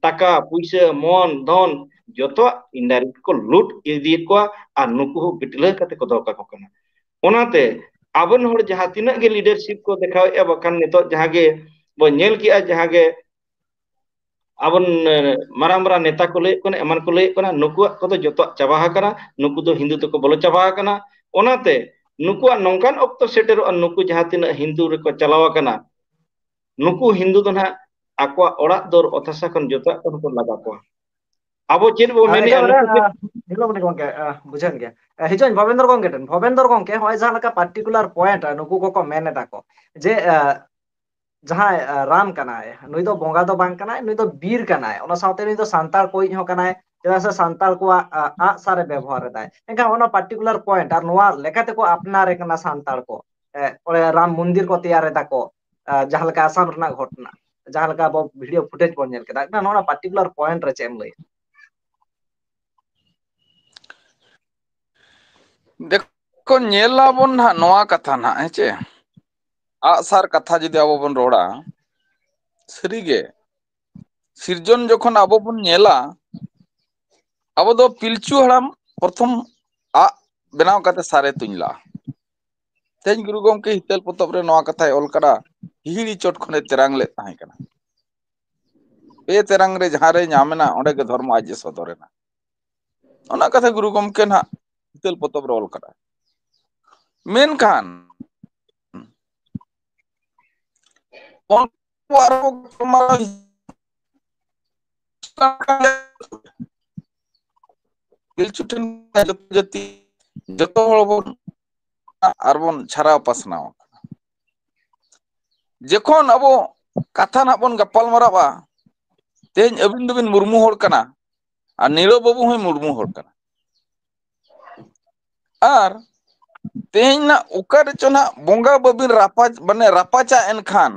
ᱴᱟᱠᱟ, ᱯᱩᱭᱥᱟᱹ, ᱢᱚᱱ, ᱫᱷᱚᱱ, ᱡᱚᱛᱚᱣᱟᱜ indirect ᱠᱚ ᱞᱩᱴ ᱤᱫᱤᱭᱮᱫ ᱠᱚᱣᱟ ᱟᱨ ᱱᱩᱠᱩ ᱦᱚᱸ ᱵᱤᱴᱞᱟᱹ ᱠᱟᱛᱮ ᱠᱚ ᱫᱚᱦᱚ ᱠᱟᱠᱚ ᱠᱟᱱᱟ᱾ ᱚᱱᱟᱛᱮ ᱟᱵᱚᱨᱮᱱ ᱦᱚᱲ ᱡᱟᱦᱟᱸ ᱛᱤᱱᱟᱹᱜ ᱜᱮ leadership ᱠᱚ ᱫᱮᱠᱷᱟᱣᱮᱫᱼᱟ, ᱵᱟᱠᱷᱟᱱ ᱱᱤᱛᱚᱜ ᱡᱟᱦᱟᱸ ᱜᱮ ᱵᱚ ᱧᱮᱞ ᱠᱮᱜᱼᱟ, ᱡᱟᱦᱟᱸ ᱜᱮ ᱟᱵᱚᱨᱮᱱ, ᱮ, ᱢᱟᱨᱟᱝ ᱢᱟᱨᱟᱝ ᱱᱮᱛᱟ ᱠᱚ ᱞᱟᱹᱭᱮᱫ ᱠᱟᱱᱟ, ᱮᱢᱟᱱ ᱠᱚ ᱞᱟᱹᱭᱮᱫ ᱠᱟᱱᱟ, ᱱᱩᱠᱩᱣᱟᱜ ᱠᱚᱫᱚ ᱡᱚᱛᱚᱣᱟᱜ ᱪᱟᱵᱟ ᱟᱠᱟᱱᱟ, ᱱᱩᱠᱩ ᱫᱚ ᱦᱤᱱᱫᱩ ᱛᱮᱠᱚ ᱵᱚᱞᱚ ᱪᱟᱵᱟ ᱟᱠᱟᱱᱟ᱾ ᱚᱱᱟᱛᱮ ᱱᱩᱠᱩᱣᱟᱜ ᱱᱚᱝᱠᱟᱱ ᱚᱠᱛᱚ ᱥᱮᱴᱮᱨᱚᱜᱼᱟ, ᱱᱩᱠᱩ ᱡᱟᱦᱟᱸ ᱛᱤᱱᱟᱹᱜ ᱦᱤᱱᱫᱩ ᱨᱮᱠᱚ ᱪᱟᱞᱟᱣ ᱟᱠᱟᱱᱟ, ᱱᱩᱠᱩ ᱦᱤᱱᱫᱩ ᱫᱚ ᱱᱟᱦᱟᱜ ᱟᱠᱚᱣᱟᱜ ᱚᱲᱟᱜ ᱫᱩᱣᱟᱹᱨ ᱚᱛ ᱦᱟᱥᱟ ᱠᱷᱚᱱ ᱡᱚᱛᱚᱣᱟᱜ ᱠᱷᱚᱱ ᱠᱚ ᱞᱟᱜᱟ ᱠᱚᱣᱟ᱾ ᱟᱵᱚ ᱪᱮᱫ ᱵᱚ ᱟᱨ ᱢᱮᱱᱮᱜᱼᱟ, ᱮᱴᱟᱜ ᱵᱟᱨᱮ, ᱱᱩᱠᱩ ᱪᱮᱫ ᱟ, ᱦᱤᱡᱩᱜ ᱢᱮ ᱜᱚᱝᱠᱮ, ᱟ, ᱵᱩᱡᱷᱟᱹᱣᱮᱱ ᱜᱮᱭᱟ᱾ ᱟ, ᱦᱤᱡᱩᱜ ᱟᱹᱧ ᱵᱷᱚᱵᱮᱱᱫᱨᱚ ᱜᱚᱝᱠᱮ ᱴᱷᱮᱱ᱾ ᱵᱷᱚᱵᱮᱱᱫᱨᱚ ᱜᱚᱝᱠᱮ, ᱦᱚᱸᱜᱼᱚᱭ ᱡᱟᱦᱟᱸ ᱞᱮᱠᱟ particular point, ᱟ, ᱱᱩᱠᱩ ᱠᱚᱠᱚ ᱢᱮᱱ ᱮᱫᱟ ᱠᱚ ᱡᱮ, ᱟ, ᱡᱟᱦᱟᱸᱭ, ᱟ, ᱨᱟᱢ ᱠᱟᱱᱟᱭ, ᱱᱩᱭ ᱫᱚ ᱵᱚᱸᱜᱟ ᱫᱚ ᱵᱟᱝ ᱠᱟᱱᱟᱭ, ᱱᱩᱭ ᱫᱚ ᱵᱤᱨ ᱠᱟᱱᱟᱭ, ᱚᱱᱟ ᱥᱟᱶᱛᱮ ᱱᱩᱭ ᱫᱚ ᱥᱟᱱᱛᱟᱲ ᱠᱚᱭᱤᱡ ᱦᱚᱸ ᱠᱟᱱᱟᱭ, ᱪᱮᱫᱟᱜ ᱥᱮ ᱥᱟᱱᱛᱟᱲ ᱠᱚᱣᱟᱜ, ᱟ, ᱟᱜ ᱥᱟᱨ ᱮ ᱵᱮᱵᱚᱦᱟᱨ ᱮᱫᱟᱭ᱾ ᱮᱱᱠᱷᱟᱱ ᱚᱱᱟ particular point ᱟᱨ ᱱᱚᱣᱟ ᱞᱮᱠᱟ ᱛᱮᱠᱚ ᱟᱯᱱᱟᱨᱮ ᱠᱟᱱᱟ ᱥᱟᱱᱛᱟᱲ ᱠᱚ, ᱮ, ᱚᱸᱰᱮ ᱨᱟᱢ ᱢᱚᱱᱫᱤᱨ ᱠᱚ ᱛᱮᱭᱟᱨ ᱮᱫᱟ ᱠᱚ, ᱟ, ᱡᱟᱦᱟᱸ ᱞᱮᱠᱟ ᱟᱥᱟᱢ ᱨᱮᱱᱟᱜ ᱜᱷᱚᱴᱚᱱᱟ, ᱡᱟᱦᱟᱸ ᱞᱮᱠᱟ ᱟᱵᱚ video footage ᱵᱚᱱ ᱧᱮᱞ ᱠᱮᱫᱟ, ᱱᱚᱣᱟ particular point ᱨᱮ ᱪᱮᱫ ᱮᱢ ᱞᱟᱹᱭᱟ? ᱫᱮᱠᱷᱚ, ᱧᱮᱞᱟᱵᱚᱱ ᱱᱟᱦᱟᱜ ᱱᱚᱣᱟ ᱠᱟᱛᱷᱟ ᱱᱟᱦᱟᱜ, ᱦᱮᱸ ᱪᱮ? ᱟᱜᱼᱥᱟᱨ ᱠᱟᱛᱷᱟ ᱡᱩᱫᱤ ᱟᱵᱚ ᱵᱚᱱ ᱨᱚᱲᱟ, ᱥᱟᱹᱨᱤᱜᱮ ᱥᱤᱨᱡᱚᱱ ᱡᱚᱠᱷᱚᱱ ᱟᱵᱚ ᱵᱚᱱ ᱧᱮᱞᱟ, ᱟᱵᱚ ᱫᱚ ᱯᱤᱞᱪᱩ ᱦᱟᱲᱟᱢ ᱯᱨᱚᱛᱷᱚᱢ ᱟᱜ ᱵᱮᱱᱟᱣ ᱠᱟᱛᱮ ᱥᱟᱨᱮ ᱛᱩᱧ ᱞᱟᱜᱼᱟ᱾ ᱛᱮᱦᱮᱧ ᱜᱩᱨᱩ ᱜᱚᱢᱠᱮ ᱦᱤᱛᱟᱹᱞ ᱯᱚᱛᱚᱵ ᱨᱮ ᱱᱚᱣᱟ ᱠᱟᱛᱷᱟᱭ ᱚᱞ ᱠᱟᱫᱟ, ᱦᱤᱦᱤᱲᱤ ᱪᱚᱴ ᱠᱷᱚᱱᱮ ᱛᱮᱨᱟᱝ ᱞᱮᱫ ᱛᱟᱦᱮᱸ ᱠᱟᱱᱟ᱾ ᱯᱮ ᱛᱮᱨᱟᱝ ᱨᱮ ᱡᱟᱦᱟᱸ ᱨᱮ ᱧᱟᱢ ᱮᱱᱟ, ᱚᱸᱰᱮ ᱜᱮ ᱫᱷᱚᱨᱢᱚ ᱟᱡ ᱮ ᱥᱚᱫᱚᱨ ᱮᱱᱟ᱾ ᱚᱱᱟ ᱠᱟᱛᱷᱟ ᱜᱩᱨᱩ ᱜᱚᱢᱠᱮ ᱱᱟᱦᱟᱜ ᱦᱤᱛᱟᱹᱞ ᱯᱚᱛᱚᱵ ᱨᱮ ᱚᱞ ᱠᱟᱫᱟ᱾ ᱢᱮᱱᱠᱷᱟᱱ ᱩᱱᱠᱩ ᱟᱨᱚ ᱜᱟᱯᱟᱞᱢᱟᱨᱟᱣ ᱯᱤᱞᱪᱩ ᱴᱷᱮᱱ ᱡᱚᱛᱚ ᱡᱟᱹᱛᱤ, ᱡᱚᱛᱚ ᱦᱚᱲ ᱵᱚᱱ ᱟᱨ ᱵᱚᱱ ᱪᱷᱟᱨᱟᱣ ᱯᱟᱥᱱᱟᱣ ᱟᱠᱟᱱᱟ᱾ ᱡᱚᱠᱷᱚᱱ ᱟᱵᱚ ᱠᱟᱛᱷᱟ ᱱᱟᱜ ᱵᱚᱱ ᱜᱟᱯᱟᱞ ᱢᱟᱨᱟᱣᱟ, ᱛᱮᱦᱮᱧ ᱟᱹᱵᱤᱱ ᱫᱚᱵᱤᱱ ᱢᱩᱨᱢᱩ ᱦᱚᱲ ᱠᱟᱱᱟ ᱟᱨ ᱱᱤᱨᱟᱹ ᱵᱟᱹᱵᱩ ᱦᱚᱸᱭ ᱢᱩᱨᱢᱩ ᱦᱚᱲ ᱠᱟᱱᱟ᱾ ᱟᱨ ᱛᱮᱦᱮᱧ ᱱᱟᱜ ᱚᱠᱟ ᱨᱮᱪᱚ ᱱᱟᱜ ᱵᱚᱸᱜᱟ ᱵᱟᱹᱵᱤᱱ ᱨᱟᱯᱟᱪ-, ᱢᱟᱱᱮ ᱨᱟᱯᱟᱪᱟ ᱮᱱᱠᱷᱟᱱ,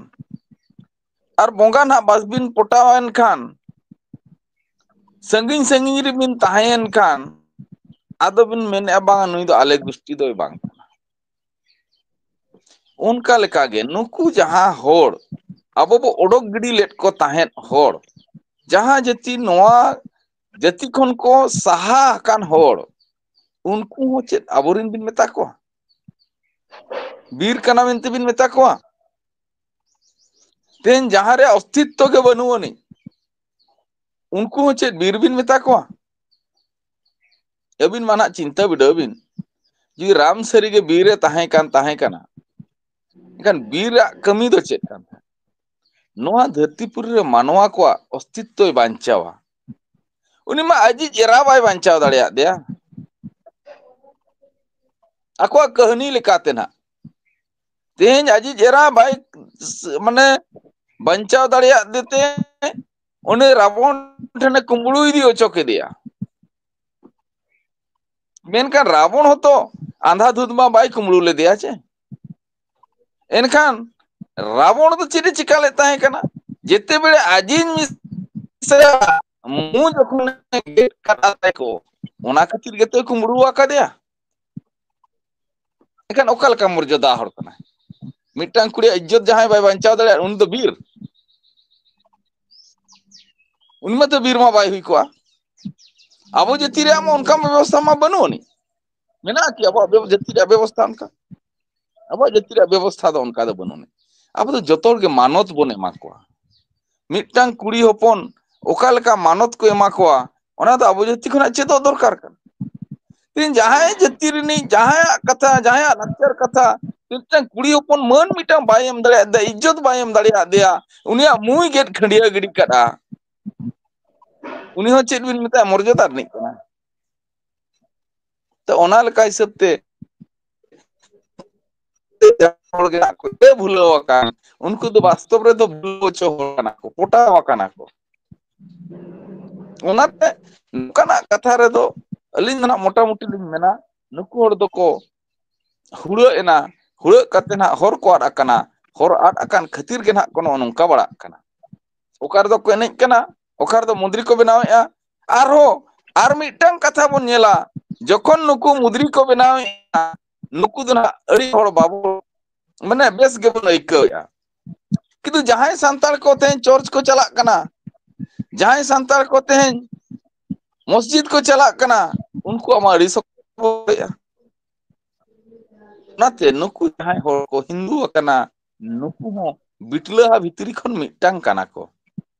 ᱟᱨ ᱵᱚᱸᱜᱟ ᱱᱟᱜ ᱵᱟᱥᱵᱤᱱ ᱯᱚᱴᱟᱣ ᱮᱱᱠᱷᱟᱱ, ᱥᱟᱺᱜᱤᱧ ᱥᱟᱺᱜᱤᱧ ᱨᱮᱵᱤᱱ ᱛᱟᱦᱮᱸᱭᱮᱱ ᱠᱷᱟᱱ, ᱟᱫᱚ ᱵᱤᱱ ᱢᱮᱱᱮᱫᱼᱟ, "ᱵᱟᱝ, ᱱᱩᱭ ᱫᱚ ᱟᱞᱮ ᱜᱩᱥᱴᱤ ᱫᱚᱭ ᱵᱟᱝ ᱠᱟᱱᱟ᱾" ᱚᱱᱠᱟ ᱞᱮᱠᱟᱜᱮ ᱱᱩᱠᱩ ᱡᱟᱦᱟᱸ ᱦᱚᱲ ᱟᱵᱚ ᱵᱚ ᱚᱰᱚᱠ ᱜᱤᱰᱤ ᱞᱮᱫ ᱠᱚ ᱛᱟᱦᱮᱸᱫ, ᱦᱚᱲ ᱡᱟᱦᱟᱸ ᱡᱟᱹᱛᱤ ᱱᱚᱣᱟ ᱡᱟᱹᱛᱤ ᱠᱷᱚᱱ ᱠᱚ ᱥᱟᱦᱟ ᱟᱠᱟᱱ ᱦᱚᱲ, ᱩᱱᱠᱩ ᱦᱚᱸ ᱪᱮᱫ ᱟᱵᱚᱨᱮᱱ ᱵᱤᱱ ᱢᱮᱛᱟ ᱠᱚᱣᱟ? ᱵᱤᱨ ᱠᱟᱱᱟ ᱢᱮᱱᱛᱮ ᱵᱤᱱ ᱢᱮᱛᱟ ᱠᱚᱣᱟ? ᱛᱮᱦᱮᱧ ᱡᱟᱦᱟᱸ ᱨᱮᱭᱟᱜ ᱚᱥᱛᱤᱛᱛᱚ ᱜᱮ ᱵᱟᱹᱱᱩᱜ ᱟᱹᱱᱤᱡ, ᱩᱱᱠᱩ ᱦᱚᱸ ᱪᱮᱫ ᱵᱤᱨ ᱵᱤᱱ ᱢᱮᱛᱟ ᱠᱚᱣᱟ? ᱟᱹᱵᱤᱱ ᱢᱟ ᱱᱟᱜ ᱪᱤᱱᱛᱟᱹ ᱵᱤᱰᱟᱹᱣ ᱵᱤᱱ, ᱡᱩᱫᱤ ᱨᱟᱢ ᱥᱟᱹᱨᱤᱜᱮ ᱵᱤᱨ ᱨᱮ ᱛᱟᱦᱮᱸ ᱠᱟᱱ ᱛᱟᱦᱮᱸ ᱠᱟᱱᱟ, ᱮᱱᱠᱷᱟᱱ ᱵᱤᱨ ᱨᱮᱭᱟᱜ ᱠᱟᱹᱢᱤ ᱫᱚ ᱪᱮᱫ ᱠᱟᱱ ᱛᱟᱦᱮᱸᱫ? ᱱᱚᱣᱟ ᱫᱷᱟᱹᱨᱛᱤ ᱯᱩᱨᱤ ᱨᱮ ᱢᱟᱱᱣᱟ ᱠᱚᱣᱟᱜ ᱚᱥᱛᱤᱛᱛᱚᱭ ᱵᱟᱧᱪᱟᱣᱟ᱾ ᱩᱱᱤ ᱢᱟ ᱟᱡᱤᱡ ᱮᱨᱟ ᱵᱟᱭ ᱵᱟᱧᱪᱟᱣ ᱫᱟᱲᱮᱭᱟᱜ ᱫᱮᱭᱟ᱾ ᱟᱠᱚᱣᱟᱜ ᱠᱟᱹᱦᱱᱤ ᱞᱮᱠᱟᱛᱮ ᱱᱟᱜ, ᱛᱮᱦᱮᱧ ᱟᱡᱤᱡ ᱮᱨᱟ ᱵᱟᱭ, ᱢᱟᱱᱮ, ᱵᱟᱧᱪᱟᱣ ᱫᱟᱲᱮᱭᱟᱜ ᱫᱮᱛᱮ ᱩᱱᱤ ᱨᱟᱵᱚᱱ ᱴᱷᱮᱱᱮ ᱠᱩᱢᱵᱽᱲᱩ ᱤᱫᱤ ᱦᱚᱪᱚ ᱠᱮᱫᱮᱭᱟ᱾ ᱢᱮᱱᱠᱷᱟᱱ ᱨᱟᱵᱚᱱ ᱦᱚᱸᱛᱚ ᱟᱸᱫᱷᱟ ᱫᱷᱩᱸᱫ ᱢᱟ ᱵᱟᱭ ᱠᱩᱢᱵᱽᱲᱩ ᱞᱮᱫᱮᱭᱟ ᱪᱮ᱾ ᱮᱱᱠᱷᱟᱱ ᱨᱟᱵᱚᱱ ᱫᱚ ᱪᱮᱫ ᱮ ᱪᱤᱠᱟ ᱞᱮᱫ ᱛᱟᱦᱮᱸ ᱠᱟᱱᱟ? ᱡᱮᱛᱮ ᱵᱮᱲᱮ ᱟᱡᱤᱡ ᱢᱤᱥᱨᱟ ᱢᱩ ᱡᱚᱠᱷᱚᱱ ᱜᱮᱫ ᱠᱟᱫ ᱛᱟᱭ ᱠᱚ, ᱚᱱᱟ ᱠᱷᱟᱹᱛᱤᱨ ᱜᱮᱛᱚᱭ ᱠᱩᱢᱵᱽᱲᱩ ᱟᱠᱟᱫᱮᱭᱟ᱾ ᱮᱱᱠᱷᱟᱱ ᱚᱠᱟ ᱞᱮᱠᱟ ᱢᱚᱨᱡᱟᱫᱟ ᱦᱚᱲ ᱠᱟᱱᱟᱭ? ᱢᱤᱫᱴᱟᱝ ᱠᱩᱲᱤᱭᱟᱜ ᱤᱡᱽᱡᱚᱛ ᱡᱟᱦᱟᱸᱭ ᱵᱟᱭ ᱵᱟᱧᱪᱟᱣ ᱫᱟᱲᱮᱭᱟᱜᱼᱟ, ᱩᱱᱤ ᱫᱚ ᱵᱤᱨ? ᱩᱱᱤ ᱢᱟᱛᱚ ᱵᱤᱨ ᱢᱟ ᱵᱟᱭ ᱦᱩᱭ ᱠᱚᱜᱼᱟ᱾ ᱟᱵᱚ ᱡᱟᱹᱛᱤ ᱨᱮᱭᱟᱜ ᱢᱟ ᱚᱱᱠᱟ ᱵᱮᱵᱚᱥᱛᱷᱟ ᱢᱟ ᱵᱟᱹᱱᱩᱜ ᱟᱹᱱᱤᱡ᱾ ᱢᱮᱱᱟᱜᱼᱟ ᱠᱤ ᱟᱵᱚᱣᱟᱜ ᱵᱮᱵ-, ᱡᱟᱹᱛᱤ ᱨᱮᱭᱟᱜ ᱵᱮᱵᱚᱥᱛᱷᱟ ᱚᱱᱠᱟ? ᱟᱵᱚᱣᱟᱜ ᱡᱟᱹᱛᱤ ᱨᱮᱭᱟᱜ ᱵᱮᱵᱚᱥᱛᱷᱟ ᱫᱚ ᱚᱱᱠᱟ ᱫᱚ ᱵᱟᱹᱱᱩᱜ ᱟᱹᱱᱤᱡ᱾ ᱟᱵᱚ ᱫᱚ ᱡᱚᱛᱚ ᱦᱚᱲ ᱜᱮ ᱢᱟᱱᱚᱛ ᱵᱚᱱ ᱮᱢᱟ ᱠᱚᱣᱟ᱾ ᱢᱤᱫᱴᱟᱝ ᱠᱩᱲᱤ ᱦᱚᱯᱚᱱ ᱚᱠᱟ ᱞᱮᱠᱟ ᱢᱟᱱᱚᱛ ᱠᱚ ᱮᱢᱟ ᱠᱚᱣᱟ, ᱚᱱᱟ ᱫᱚ ᱟᱵᱚ ᱡᱟᱹᱛᱤ ᱠᱷᱚᱱᱟᱜ ᱪᱮᱫᱚᱜ ᱫᱚᱨᱠᱟᱨ ᱠᱟᱱᱟ᱾ ᱛᱮᱦᱮᱧ ᱡᱟᱦᱟᱸᱭ ᱡᱟᱹᱛᱤ ᱨᱤᱱᱤᱡ, ᱡᱟᱦᱟᱸᱭᱟᱜ ᱠᱟᱛᱷᱟ, ᱡᱟᱦᱟᱸᱭᱟᱜ ᱞᱟᱠᱪᱟᱨ ᱠᱟᱛᱷᱟ, ᱢᱤᱫᱴᱟᱝ ᱠᱩᱲᱤ ᱦᱚᱯᱚᱱ ᱢᱟᱹᱱ ᱢᱤᱫᱴᱟᱝ ᱵᱟᱭ ᱮᱢ ᱫᱟᱲᱮᱭᱟᱜ ᱫᱮᱭᱟ, ᱤᱡᱽᱡᱚᱛ ᱵᱟᱭ ᱮᱢ ᱫᱟᱲᱮᱭᱟᱜ ᱫᱮᱭᱟ, ᱩᱱᱤᱭᱟᱜ ᱢᱩᱭ ᱜᱮᱫ ᱠᱷᱟᱹᱱᱰᱭᱟᱹ ᱜᱤᱰᱤ ᱠᱟᱜᱼᱟ, ᱩᱱᱤ ᱦᱚᱸ ᱪᱮᱫ ᱵᱤᱱ ᱢᱮᱛᱟᱭᱟ, ᱢᱚᱨᱡᱟᱫᱟ ᱨᱤᱱᱤᱡ ᱠᱟᱱᱟ᱾ ᱛᱚ ᱚᱱᱟ ᱞᱮᱠᱟ ᱦᱤᱥᱟᱹᱵ ᱛᱮ ᱦᱚᱲ ᱜᱮ ᱦᱟᱸᱜ ᱠᱚ ᱵᱷᱩᱞᱟᱹᱣ ᱟᱠᱟᱱ, ᱩᱱᱠᱩ ᱫᱚ ᱵᱟᱥᱛᱚᱵ ᱨᱮᱫᱚ ᱵᱷᱩᱞᱟᱹᱣ ᱦᱚᱪᱚ ᱦᱚᱲ ᱠᱟᱱᱟ ᱠᱚ, ᱯᱚᱴᱟᱣ ᱟᱠᱟᱱᱟ ᱠᱚ᱾ ᱚᱱᱟᱛᱮ ᱱᱚᱝᱠᱟᱱᱟᱜ ᱠᱟᱛᱷᱟ ᱨᱮᱫᱚ ᱟᱹᱞᱤᱧ ᱫᱚ ᱱᱟᱜ ᱢᱚᱴᱟᱢᱩᱴᱤ ᱞᱤᱧ ᱢᱮᱱᱟ, ᱱᱩᱠᱩ ᱦᱚᱲ ᱫᱚᱠᱚ ᱦᱩᱲᱟᱹᱜ ᱮᱱᱟ, ᱦᱩᱲᱟᱹᱜ ᱠᱟᱛᱮ ᱱᱟᱜ ᱦᱚᱨ ᱠᱚ ᱟᱫ ᱟᱠᱟᱱᱟ, ᱦᱚᱨ ᱟᱫ ᱟᱠᱟᱱ ᱠᱷᱟᱹᱛᱤᱨ ᱜᱮ ᱱᱟᱜ ᱠᱚ ᱱᱚᱜᱼᱚ ᱱᱚᱝᱠᱟ ᱵᱟᱲᱟᱜ ᱠᱟᱱᱟ᱾ ᱚᱠᱟ ᱨᱮᱫᱚ ᱠᱚ ᱮᱱᱮᱡ ᱠᱟᱱᱟ, ᱚᱠᱟ ᱨᱮᱫᱚ ᱢᱩᱫᱽᱨᱤ ᱠᱚ ᱵᱮᱱᱟᱣᱮᱫᱼᱟ᱾ ᱟᱨᱦᱚᱸ ᱟᱨ ᱢᱤᱫᱴᱟᱝ ᱠᱟᱛᱷᱟ ᱵᱚᱱ ᱧᱮᱞᱟ, ᱡᱚᱠᱷᱚᱱ ᱱᱩᱠᱩ ᱢᱩᱫᱽᱨᱤ ᱠᱚ ᱵᱮᱱᱟᱣᱮᱫᱼᱟ, ᱱᱩᱠᱩ ᱫᱚ ᱱᱟᱜ ᱟᱹᱰᱤ ᱦᱚᱲ ᱵᱟᱵᱚ, ᱢᱟᱱᱮ, ᱵᱮᱥ ᱜᱮᱵᱚᱱ ᱟᱹᱭᱠᱟᱹᱣᱮᱫᱼᱟ᱾ ᱠᱤᱱᱛᱩ ᱡᱟᱦᱟᱸᱭ ᱥᱟᱱᱛᱟᱲ ᱠᱚ ᱛᱮᱦᱮᱧ ᱪᱚᱨᱪ ᱠᱚ ᱪᱟᱞᱟᱜ ᱠᱟᱱᱟ, ᱡᱟᱦᱟᱸᱭ ᱥᱟᱱᱛᱟᱲ ᱠᱚ ᱛᱮᱦᱮᱧ ᱢᱚᱥᱡᱤᱫ ᱠᱚ ᱪᱟᱞᱟᱜ ᱠᱟᱱᱟ, ᱩᱱᱠᱩᱣᱟᱜ ᱢᱟ ᱟᱹᱰᱤ ᱥᱚᱠᱛᱚ ᱮᱫᱼᱟ᱾ ᱚᱱᱟᱛᱮ ᱱᱩᱠᱩ ᱡᱟᱦᱟᱸᱭ ᱦᱚᱲ ᱠᱚ ᱦᱤᱱᱫᱩ ᱟᱠᱟᱱᱟ, ᱱᱩᱠᱩ ᱦᱚᱸ ᱵᱤᱴᱞᱟᱹᱦᱟ ᱵᱷᱤᱛᱨᱤ ᱠᱷᱚᱱ ᱢᱤᱫᱴᱟᱝ ᱠᱟᱱᱟ ᱠᱚ᱾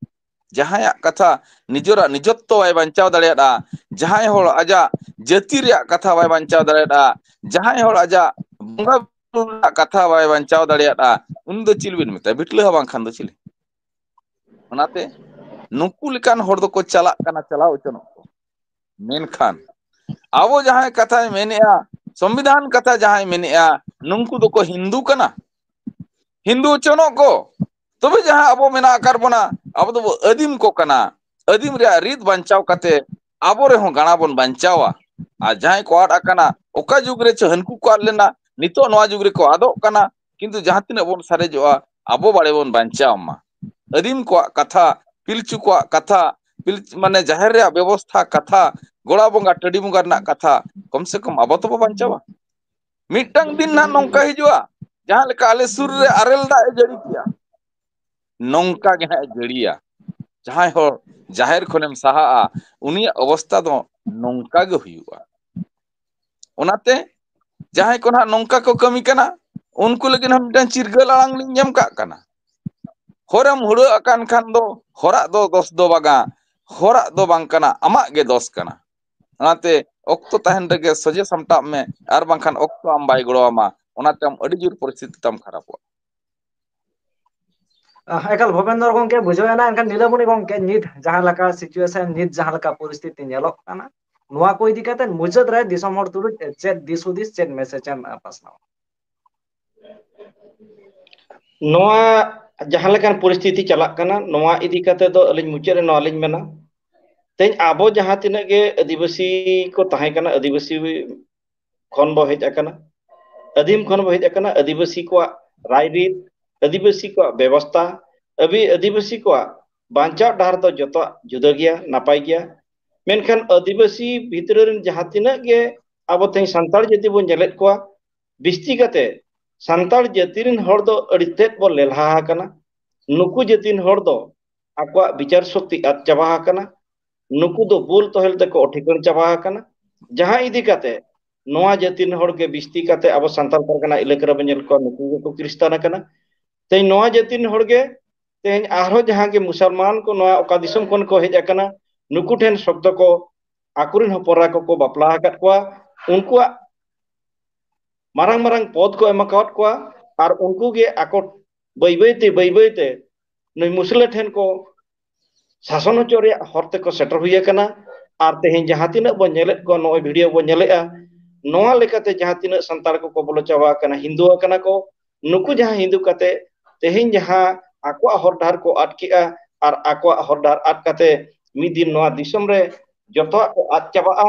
ᱡᱟᱦᱟᱸᱭᱟᱜ ᱠᱟᱛᱷᱟ ᱱᱤᱡᱮᱨᱟᱜ ᱱᱤᱡᱚᱛᱛᱚ ᱵᱟᱭ ᱵᱟᱧᱪᱟᱣ ᱫᱟᱲᱮᱭᱟᱫᱼᱟ, ᱡᱟᱦᱟᱸᱭ ᱦᱚᱲ ᱟᱡᱟᱜ ᱡᱟᱹᱛᱤ ᱨᱮᱭᱟᱜ ᱠᱟᱛᱷᱟ ᱵᱟᱭ ᱵᱟᱧᱪᱟᱣ ᱫᱟᱲᱮᱭᱟᱫᱼᱟ, ᱡᱟᱦᱟᱸᱭ ᱦᱚᱲ ᱟᱡᱟᱜ ᱵᱚᱸᱜᱟ ᱵᱩᱨᱩ ᱨᱮᱱᱟᱜ ᱠᱟᱛᱷᱟ ᱵᱟᱭ ᱵᱟᱧᱪᱟᱣ ᱫᱟᱲᱮᱭᱟᱫᱼᱟ, ᱩᱱᱤ ᱫᱚ ᱪᱮᱫ ᱵᱤᱱ ᱢᱮᱛᱟᱭᱟ? ᱵᱤᱴᱞᱟᱹᱦᱟ ᱵᱟᱝᱠᱷᱟᱱ ᱫᱚ ᱪᱤᱞᱤ? ᱚᱱᱟᱛᱮ ᱱᱩᱠᱩ ᱞᱮᱠᱟᱱ ᱦᱚᱲ ᱫᱚᱠᱚ ᱪᱟᱞᱟᱜ ᱠᱟᱱᱟ, ᱪᱟᱞᱟᱣ ᱦᱚᱪᱚᱱᱚᱜ ᱠᱚ᱾ ᱢᱮᱱᱠᱷᱟᱱ ᱟᱵᱚ ᱡᱟᱦᱟᱸᱭ ᱠᱟᱛᱷᱟᱭ ᱢᱮᱱᱮᱜᱼᱟ, ᱥᱚᱝᱵᱤᱫᱷᱟᱱ ᱠᱟᱛᱷᱟ ᱡᱟᱦᱟᱸᱭ ᱢᱮᱱᱮᱜᱼᱟ, ᱱᱩᱝᱠᱩ ᱫᱚᱠᱚ ᱦᱤᱱᱫᱩ ᱠᱟᱱᱟ, ᱦᱤᱱᱫᱩ ᱦᱚᱪᱚᱱᱚᱜ ᱠᱚ᱾ ᱛᱚᱵᱮ ᱡᱟᱦᱟᱸ ᱟᱵᱚ ᱢᱮᱱᱟᱜ ᱟᱠᱟᱫ ᱵᱚᱱᱟ, ᱟᱵᱚ ᱫᱚᱵᱚ ᱟᱹᱫᱤᱢ ᱠᱚ ᱠᱟᱱᱟ᱾ ᱟᱹᱫᱤᱢ ᱨᱮᱭᱟᱜ ᱨᱤᱛ ᱵᱟᱧᱪᱟᱣ ᱠᱟᱛᱮ ᱟᱵᱚ ᱨᱮᱦᱚᱸ ᱜᱟᱬᱟ ᱵᱚᱱ ᱵᱟᱧᱪᱟᱣᱟ᱾ ᱟᱨ ᱡᱟᱦᱟᱸᱭ ᱠᱚ ᱟᱫ ᱟᱠᱟᱱᱟ, ᱚᱠᱟ ᱡᱩᱜᱽ ᱨᱮ ᱪᱚ ᱦᱟᱹᱱᱠᱩ ᱠᱚ ᱟᱫ ᱞᱮᱱᱟ, ᱱᱤᱛᱚᱜ ᱱᱚᱣᱟ ᱡᱩᱜᱽ ᱨᱮᱠᱚ ᱟᱫᱚᱜ ᱠᱟᱱᱟ, ᱠᱤᱱᱛᱩ ᱡᱟᱦᱟᱸ ᱛᱤᱱᱟᱹᱜ ᱵᱚᱱ ᱥᱟᱨᱮᱡᱚᱜᱼᱟ, ᱟᱵᱚ ᱵᱟᱲᱮ ᱵᱚᱱ ᱵᱟᱧᱪᱟᱣ ᱢᱟ᱾ ᱟᱹᱫᱤᱢ ᱠᱚᱣᱟᱜ ᱠᱟᱛᱷᱟ, ᱯᱤᱞᱪᱩ ᱠᱚᱣᱟᱜ ᱠᱟᱛᱷᱟ, ᱯᱤᱞᱪᱩ, ᱢᱟᱱᱮ, ᱡᱟᱦᱮᱨ ᱨᱮᱭᱟᱜ ᱵᱮᱵᱚᱥᱛᱷᱟ ᱠᱟᱛᱷᱟ, ᱜᱚᱲᱟ ᱵᱚᱸᱜᱟ, ᱴᱟᱺᱰᱤ ᱵᱚᱸᱜᱟ ᱨᱮᱱᱟᱜ ᱠᱟᱛᱷᱟ, ᱠᱚᱢ ᱥᱮ ᱠᱚᱢ ᱟᱵᱚ ᱛᱚᱵᱚ ᱵᱟᱧᱪᱟᱣᱟ᱾ ᱢᱤᱫᱴᱟᱝ ᱫᱤᱱ ᱱᱟᱦᱟᱜ ᱱᱚᱝᱠᱟ ᱦᱤᱡᱩᱜᱼᱟ, ᱡᱟᱦᱟᱸ ᱞᱮᱠᱟ ᱟᱞᱮ ᱥᱩᱨ ᱨᱮ ᱟᱨᱮᱞ ᱫᱟᱜ ᱮ ᱡᱟᱹᱲᱤ ᱠᱮᱜᱼᱟ, ᱱᱚᱝᱠᱟ ᱜᱮ ᱱᱟᱦᱟᱜ ᱮ ᱡᱟᱹᱲᱤᱭᱟ᱾ ᱡᱟᱦᱟᱸᱭ ᱦᱚᱲ ᱡᱟᱦᱮᱨ ᱠᱷᱚᱱᱮᱢ ᱥᱟᱦᱟᱜᱼᱟ, ᱩᱱᱤᱭᱟᱜ ᱚᱵᱚᱥᱛᱟ ᱫᱚ ᱱᱚᱝᱠᱟ ᱜᱮ ᱦᱩᱭᱩᱜᱼᱟ᱾ ᱚᱱᱟᱛᱮ ᱡᱟᱦᱟᱸᱭ ᱠᱚ ᱱᱟᱦᱟᱜ ᱱᱚᱝᱠᱟ ᱠᱚ ᱠᱟᱹᱢᱤ ᱠᱟᱱᱟ, ᱩᱱᱠᱩ ᱞᱟᱹᱜᱤᱫ ᱦᱚᱸ ᱢᱤᱫᱴᱟᱝ ᱪᱤᱨᱜᱟᱹᱞ ᱟᱲᱟᱝ ᱞᱤᱧ ᱮᱢ ᱠᱟᱜ ᱠᱟᱱᱟ᱾ ᱦᱚᱨᱮᱢ ᱦᱩᱲᱟᱹᱜ ᱟᱠᱟᱱ ᱠᱷᱟᱱ ᱫᱚ ᱦᱚᱨᱟᱜ ᱫᱚ ᱫᱚᱥ ᱫᱚ ᱵᱟᱝᱟ, ᱦᱚᱨᱟᱜ ᱫᱚ ᱵᱟᱝ ᱠᱟᱱᱟ, ᱟᱢᱟᱜ ᱜᱮ ᱫᱚᱥ ᱠᱟᱱᱟ᱾ ᱚᱱᱟᱛᱮ ᱚᱠᱛᱚ ᱛᱟᱦᱮᱱ ᱨᱮᱜᱮ ᱥᱚᱡᱷᱮ ᱥᱟᱢᱴᱟᱜ ᱢᱮ, ᱟᱨ ᱵᱟᱝᱠᱷᱟᱱ ᱚᱠᱛᱚ ᱟᱢ ᱵᱟᱭ ᱜᱚᱲᱚ ᱟᱢᱟ, ᱚᱱᱟᱛᱮ ᱟᱢ ᱟᱹᱰᱤ ᱡᱳᱨ ᱯᱚᱨᱤᱥᱛᱷᱤᱛᱤ ᱛᱟᱢ ᱠᱷᱟᱨᱟᱯᱚᱜᱼᱟ᱾ ᱟᱦ, ᱮᱠᱟᱞ ᱵᱷᱩᱵᱮᱱᱫᱚᱨ ᱜᱚᱢᱠᱮ, ᱵᱩᱡᱷᱟᱹᱣ ᱮᱱᱟ᱾ ᱮᱱᱠᱷᱟᱱ ᱱᱤᱞᱟᱢᱚᱱᱤ ᱜᱚᱢᱠᱮ, ᱱᱤᱛ ᱡᱟᱦᱟᱸ ᱞᱮᱠᱟ situation, ᱱᱤᱛ ᱡᱟᱦᱟᱸ ᱞᱮᱠᱟ ᱯᱚᱨᱤᱥᱛᱷᱤᱛᱤ ᱧᱮᱞᱚᱜ ᱠᱟᱱᱟ, ᱱᱚᱣᱟ ᱠᱚ ᱤᱫᱤ ᱠᱟᱛᱮ ᱢᱩᱪᱟᱹᱫ ᱨᱮ ᱫᱤᱥᱚᱢ ᱦᱚᱲ ᱛᱩᱞᱩᱡ ᱪᱮᱫ ᱫᱤᱥ ᱦᱩᱫᱤᱥ, ᱪᱮᱫ message ᱮᱢ ᱯᱟᱥᱱᱟᱣᱟ? ᱱᱚᱣᱟ ᱡᱟᱦᱟᱸ ᱞᱮᱠᱟᱱ ᱯᱚᱨᱤᱥᱛᱷᱤᱛᱤ ᱪᱟᱞᱟᱜ ᱠᱟᱱᱟ, ᱱᱚᱣᱟ ᱤᱫᱤ ᱠᱟᱛᱮ ᱫᱚ ᱟᱹᱞᱤᱧ ᱢᱩᱪᱟᱹᱫ ᱨᱮ ᱱᱚᱣᱟ ᱞᱤᱧ ᱢᱮᱱᱟ, ᱛᱮᱦᱮᱧ ᱟᱵᱚ ᱡᱟᱦᱟᱸ ᱛᱤᱱᱟᱹᱜ ᱜᱮ ᱟᱹᱫᱤᱵᱟᱹᱥᱤ ᱠᱚ ᱛᱟᱦᱮᱸ ᱠᱟᱱᱟ, ᱟᱹᱫᱤᱵᱟᱹᱥᱤ ᱠᱷᱚᱱ ᱵᱚ ᱦᱮᱡ ᱟᱠᱟᱱᱟ, ᱟᱹᱫᱤᱢ ᱠᱷᱚᱱ ᱵᱚ ᱦᱮᱡ ᱟᱠᱟᱱᱟ, ᱟᱹᱫᱤᱵᱟᱹᱥᱤ ᱠᱚᱣᱟᱜ ᱨᱟᱭᱨᱤᱛ, ᱟᱹᱫᱤᱵᱟᱹᱥᱤ ᱠᱚᱣᱟᱜ ᱵᱮᱵᱚᱥᱛᱷᱟ, ᱟᱹᱵᱤ ᱟᱹᱫᱤᱵᱟᱹᱥᱤ ᱠᱚᱣᱟᱜ ᱵᱟᱧᱪᱟᱣ ᱰᱟᱦᱟᱨ ᱫᱚ ᱡᱚᱛᱚᱣᱟᱜ ᱡᱩᱫᱟᱹ ᱜᱮᱭᱟ, ᱱᱟᱯᱟᱭ ᱜᱮᱭᱟ᱾ ᱢᱮᱱᱠᱷᱟᱱ ᱟᱹᱫᱤᱵᱟᱹᱥᱤ ᱵᱷᱤᱛᱨᱤ ᱨᱮᱱ ᱡᱟᱦᱟᱸ ᱛᱤᱱᱟᱹᱜ ᱜᱮ ᱟᱵᱚ ᱛᱮᱦᱮᱧ ᱥᱟᱱᱛᱟᱲ ᱡᱟᱹᱛᱤ ᱵᱚᱱ ᱧᱮᱞᱮᱫ ᱠᱚᱣᱟ, ᱵᱤᱥᱛᱤ ᱠᱟᱛᱮ ᱥᱟᱱᱛᱟᱲ ᱡᱟᱹᱛᱤ ᱨᱮᱱ ᱦᱚᱲ ᱫᱚ ᱟᱹᱰᱤ ᱛᱮᱫ ᱵᱚ ᱞᱮᱞᱦᱟ ᱟᱠᱟᱱᱟ᱾ ᱱᱩᱠᱩ ᱡᱟᱹᱛᱤ ᱨᱮᱱ ᱦᱚᱲ ᱫᱚ ᱟᱠᱚᱣᱟᱜ ᱵᱤᱪᱟᱨ ᱥᱚᱠᱛᱤ ᱟᱫ ᱪᱟᱵᱟ ᱟᱠᱟᱱᱟ᱾ ᱱᱩᱠᱩ ᱫᱚ ᱵᱩᱞ ᱛᱚᱦᱮᱞ ᱛᱮᱠᱚ ᱴᱷᱤᱠᱟᱹᱱ ᱪᱟᱵᱟ ᱟᱠᱟᱱᱟ᱾ ᱡᱟᱦᱟᱸ ᱤᱫᱤ ᱠᱟᱛᱮ ᱱᱚᱣᱟ ᱡᱟᱹᱛᱤ ᱨᱮᱱ ᱦᱚᱲ ᱜᱮ ᱵᱤᱥᱛᱤ ᱠᱟᱛᱮ ᱟᱵᱚ ᱥᱟᱱᱛᱟᱲ ᱯᱟᱨᱜᱟᱱᱟ ᱮᱞᱟᱠᱟ ᱨᱮᱵᱚᱱ ᱧᱮᱞ ᱠᱚᱣᱟ, ᱱᱩᱠᱩ ᱜᱮᱠᱚ ᱠᱷᱨᱤᱥᱴᱟᱱ ᱟᱠᱟᱱᱟ᱾ ᱛᱮᱦᱮᱧ ᱱᱚᱣᱟ ᱡᱟᱹᱛᱤ ᱨᱮᱱ ᱦᱚᱲ ᱜᱮ ᱛᱮᱦᱮᱧ ᱟᱨᱦᱚᱸ ᱡᱟᱦᱟᱸ ᱜᱮ ᱢᱩᱥᱚᱞᱢᱟᱱ ᱠᱚ ᱱᱚᱣᱟ ᱚᱠᱟ ᱫᱤᱥᱚᱢ ᱠᱷᱚᱱ ᱠᱚ ᱦᱮᱡ ᱟᱠᱟᱱᱟ, ᱱᱩᱠᱩ ᱴᱷᱮᱱ ᱥᱚᱠᱛᱚ ᱠᱚ ᱟᱠᱚᱨᱮᱱ ᱦᱚᱯᱚᱱ ᱮᱨᱟ ᱠᱚᱠᱚ ᱵᱟᱯᱞᱟ ᱟᱠᱟᱫ ᱠᱚᱣᱟ, ᱩᱱᱠᱩᱣᱟᱜ ᱢᱟᱨᱟᱝ ᱢᱟᱨᱟᱝ ᱯᱚᱫᱽ ᱠᱚ ᱮᱢ ᱟᱠᱟᱫ ᱠᱚᱣᱟ᱾ ᱟᱨ ᱩᱱᱠᱩ ᱜᱮ ᱟᱠᱚ ᱵᱟᱹᱭ ᱵᱟᱹᱭ ᱛᱮ, ᱵᱟᱹᱭ ᱵᱟᱹᱭ ᱛᱮ ᱱᱩᱭ ᱢᱩᱥᱞᱟᱹ ᱴᱷᱮᱱ ᱠᱚ ᱥᱟᱥᱚᱱ ᱦᱚᱪᱚ ᱨᱮᱭᱟᱜ ᱦᱚᱨ ᱛᱮᱠᱚ ᱥᱮᱴᱮᱨ ᱦᱩᱭ ᱟᱠᱟᱱᱟ᱾ ᱟᱨ ᱛᱮᱦᱮᱧ ᱡᱟᱦᱟᱸ ᱛᱤᱱᱟᱹᱜ ᱵᱚᱱ ᱧᱮᱞᱮᱫ ᱠᱚᱣᱟ, ᱱᱚᱜᱼᱚᱭ ᱵᱷᱤᱰᱤᱭᱳ ᱵᱚᱱ ᱧᱮᱞᱮᱫᱼᱟ, ᱱᱚᱣᱟ ᱞᱮᱠᱟᱛᱮ ᱡᱟᱦᱟᱸ ᱛᱤᱱᱟᱹᱜ ᱥᱟᱱᱛᱟᱲ ᱠᱚᱠᱚ ᱵᱚᱞᱚ ᱪᱟᱵᱟ ᱟᱠᱟᱱᱟ, ᱦᱤᱱᱫᱩ ᱟᱠᱟᱱᱟ ᱠᱚ, ᱱᱩᱠᱩ ᱡᱟᱦᱟᱸ ᱦᱤᱱᱫᱩ ᱠᱟᱛᱮ ᱛᱮᱦᱮᱧ ᱡᱟᱦᱟᱸ ᱟᱠᱚᱣᱟᱜ ᱦᱚᱨ ᱰᱟᱦᱟᱨ ᱠᱚ ᱟᱫ ᱠᱮᱜᱼᱟ ᱟᱨ ᱟᱠᱚᱣᱟᱜ ᱦᱚᱨ ᱰᱟᱦᱟᱨ ᱟᱫ ᱠᱟᱛᱮ ᱢᱤᱫ ᱫᱤᱱ ᱱᱚᱣᱟ ᱫᱤᱥᱚᱢ ᱨᱮ ᱡᱚᱛᱚᱣᱟᱜ ᱠᱚ ᱟᱫ ᱪᱟᱵᱟᱜᱼᱟ᱾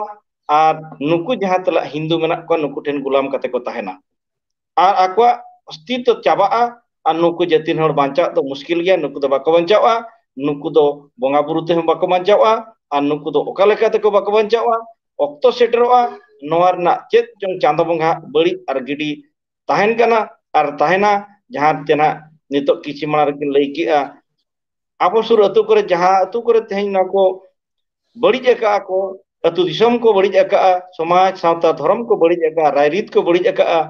ᱟᱨ ᱱᱩᱠᱩ ᱡᱟᱦᱟᱸ ᱛᱤᱱᱟᱹᱜ ᱦᱤᱱᱫᱩ ᱢᱮᱱᱟᱜ ᱠᱚᱣᱟ, ᱱᱩᱠᱩ ᱴᱷᱮᱱ ᱜᱩᱞᱟᱢ ᱠᱟᱛᱮ ᱠᱚ ᱛᱟᱦᱮᱱᱟ᱾ ᱟᱨ ᱟᱠᱚᱣᱟᱜ ᱚᱥᱛᱤᱛᱛᱚ ᱪᱟᱵᱟᱜᱼᱟ᱾ ᱟᱨ ᱱᱩᱠᱩ ᱡᱟᱹᱛᱤ ᱨᱮᱱ ᱦᱚᱲ ᱵᱟᱧᱪᱟᱜ ᱫᱚ ᱢᱩᱥᱠᱤᱞ ᱜᱮᱭᱟ᱾ ᱱᱩᱠᱩ ᱫᱚ ᱵᱟᱠᱚ ᱵᱟᱧᱪᱟᱜᱼᱟ, ᱱᱩᱠᱩ ᱫᱚ ᱵᱚᱸᱜᱟ ᱵᱩᱨᱩ ᱛᱮᱦᱚᱸ ᱵᱟᱠᱚ ᱵᱟᱧᱪᱟᱜᱼᱟ᱾ ᱟᱨ ᱱᱩᱠᱩ ᱫᱚ ᱚᱠᱟ ᱞᱮᱠᱟ ᱛᱮᱠᱚ ᱵᱟᱠᱚ ᱵᱟᱧᱪᱟᱜᱼᱟ? ᱚᱠᱛᱚ ᱥᱮᱴᱮᱨᱚᱜᱼᱟ, ᱱᱚᱣᱟ ᱨᱮᱱᱟᱜ ᱪᱮᱫ ᱪᱚᱝ ᱪᱟᱸᱫᱚ ᱵᱚᱸᱜᱟ ᱵᱟᱹᱲᱤᱡ ᱟᱨ ᱜᱤᱰᱤ ᱛᱟᱦᱮᱱ ᱠᱟᱱᱟ ᱟᱨ ᱛᱟᱦᱮᱱᱟ, ᱡᱟᱦᱟᱸ ᱛᱮ ᱱᱟᱦᱟᱜ ᱱᱤᱛᱚᱜ ᱠᱤᱪᱷᱩ ᱢᱟᱲᱟᱝ ᱨᱮᱠᱤᱱ ᱞᱟᱹᱭ ᱠᱮᱜᱼᱟ᱾ ᱟᱵᱚ ᱥᱩᱨ ᱟᱹᱛᱩ ᱠᱚᱨᱮ, ᱡᱟᱦᱟᱸ ᱟᱹᱛᱩ ᱠᱚᱨᱮ ᱛᱮᱦᱮᱧ ᱱᱚᱣᱟ ᱠᱚ ᱵᱟᱹᱲᱤᱡ ᱟᱠᱟᱜᱼᱟ ᱠᱚ, ᱟᱹᱛᱩ ᱫᱤᱥᱚᱢ ᱠᱚ ᱵᱟᱹᱲᱤᱡ ᱟᱠᱟᱜᱼᱟ, ᱥᱚᱢᱟᱡᱽ, ᱥᱟᱶᱛᱟ, ᱫᱷᱚᱨᱚᱢ ᱠᱚ ᱵᱟᱹᱲᱤᱡ ᱟᱠᱟᱜᱼᱟ, ᱨᱟᱭᱨᱤᱛ ᱠᱚ ᱵᱟᱹᱲᱤᱡ ᱟᱠᱟᱜᱼᱟ,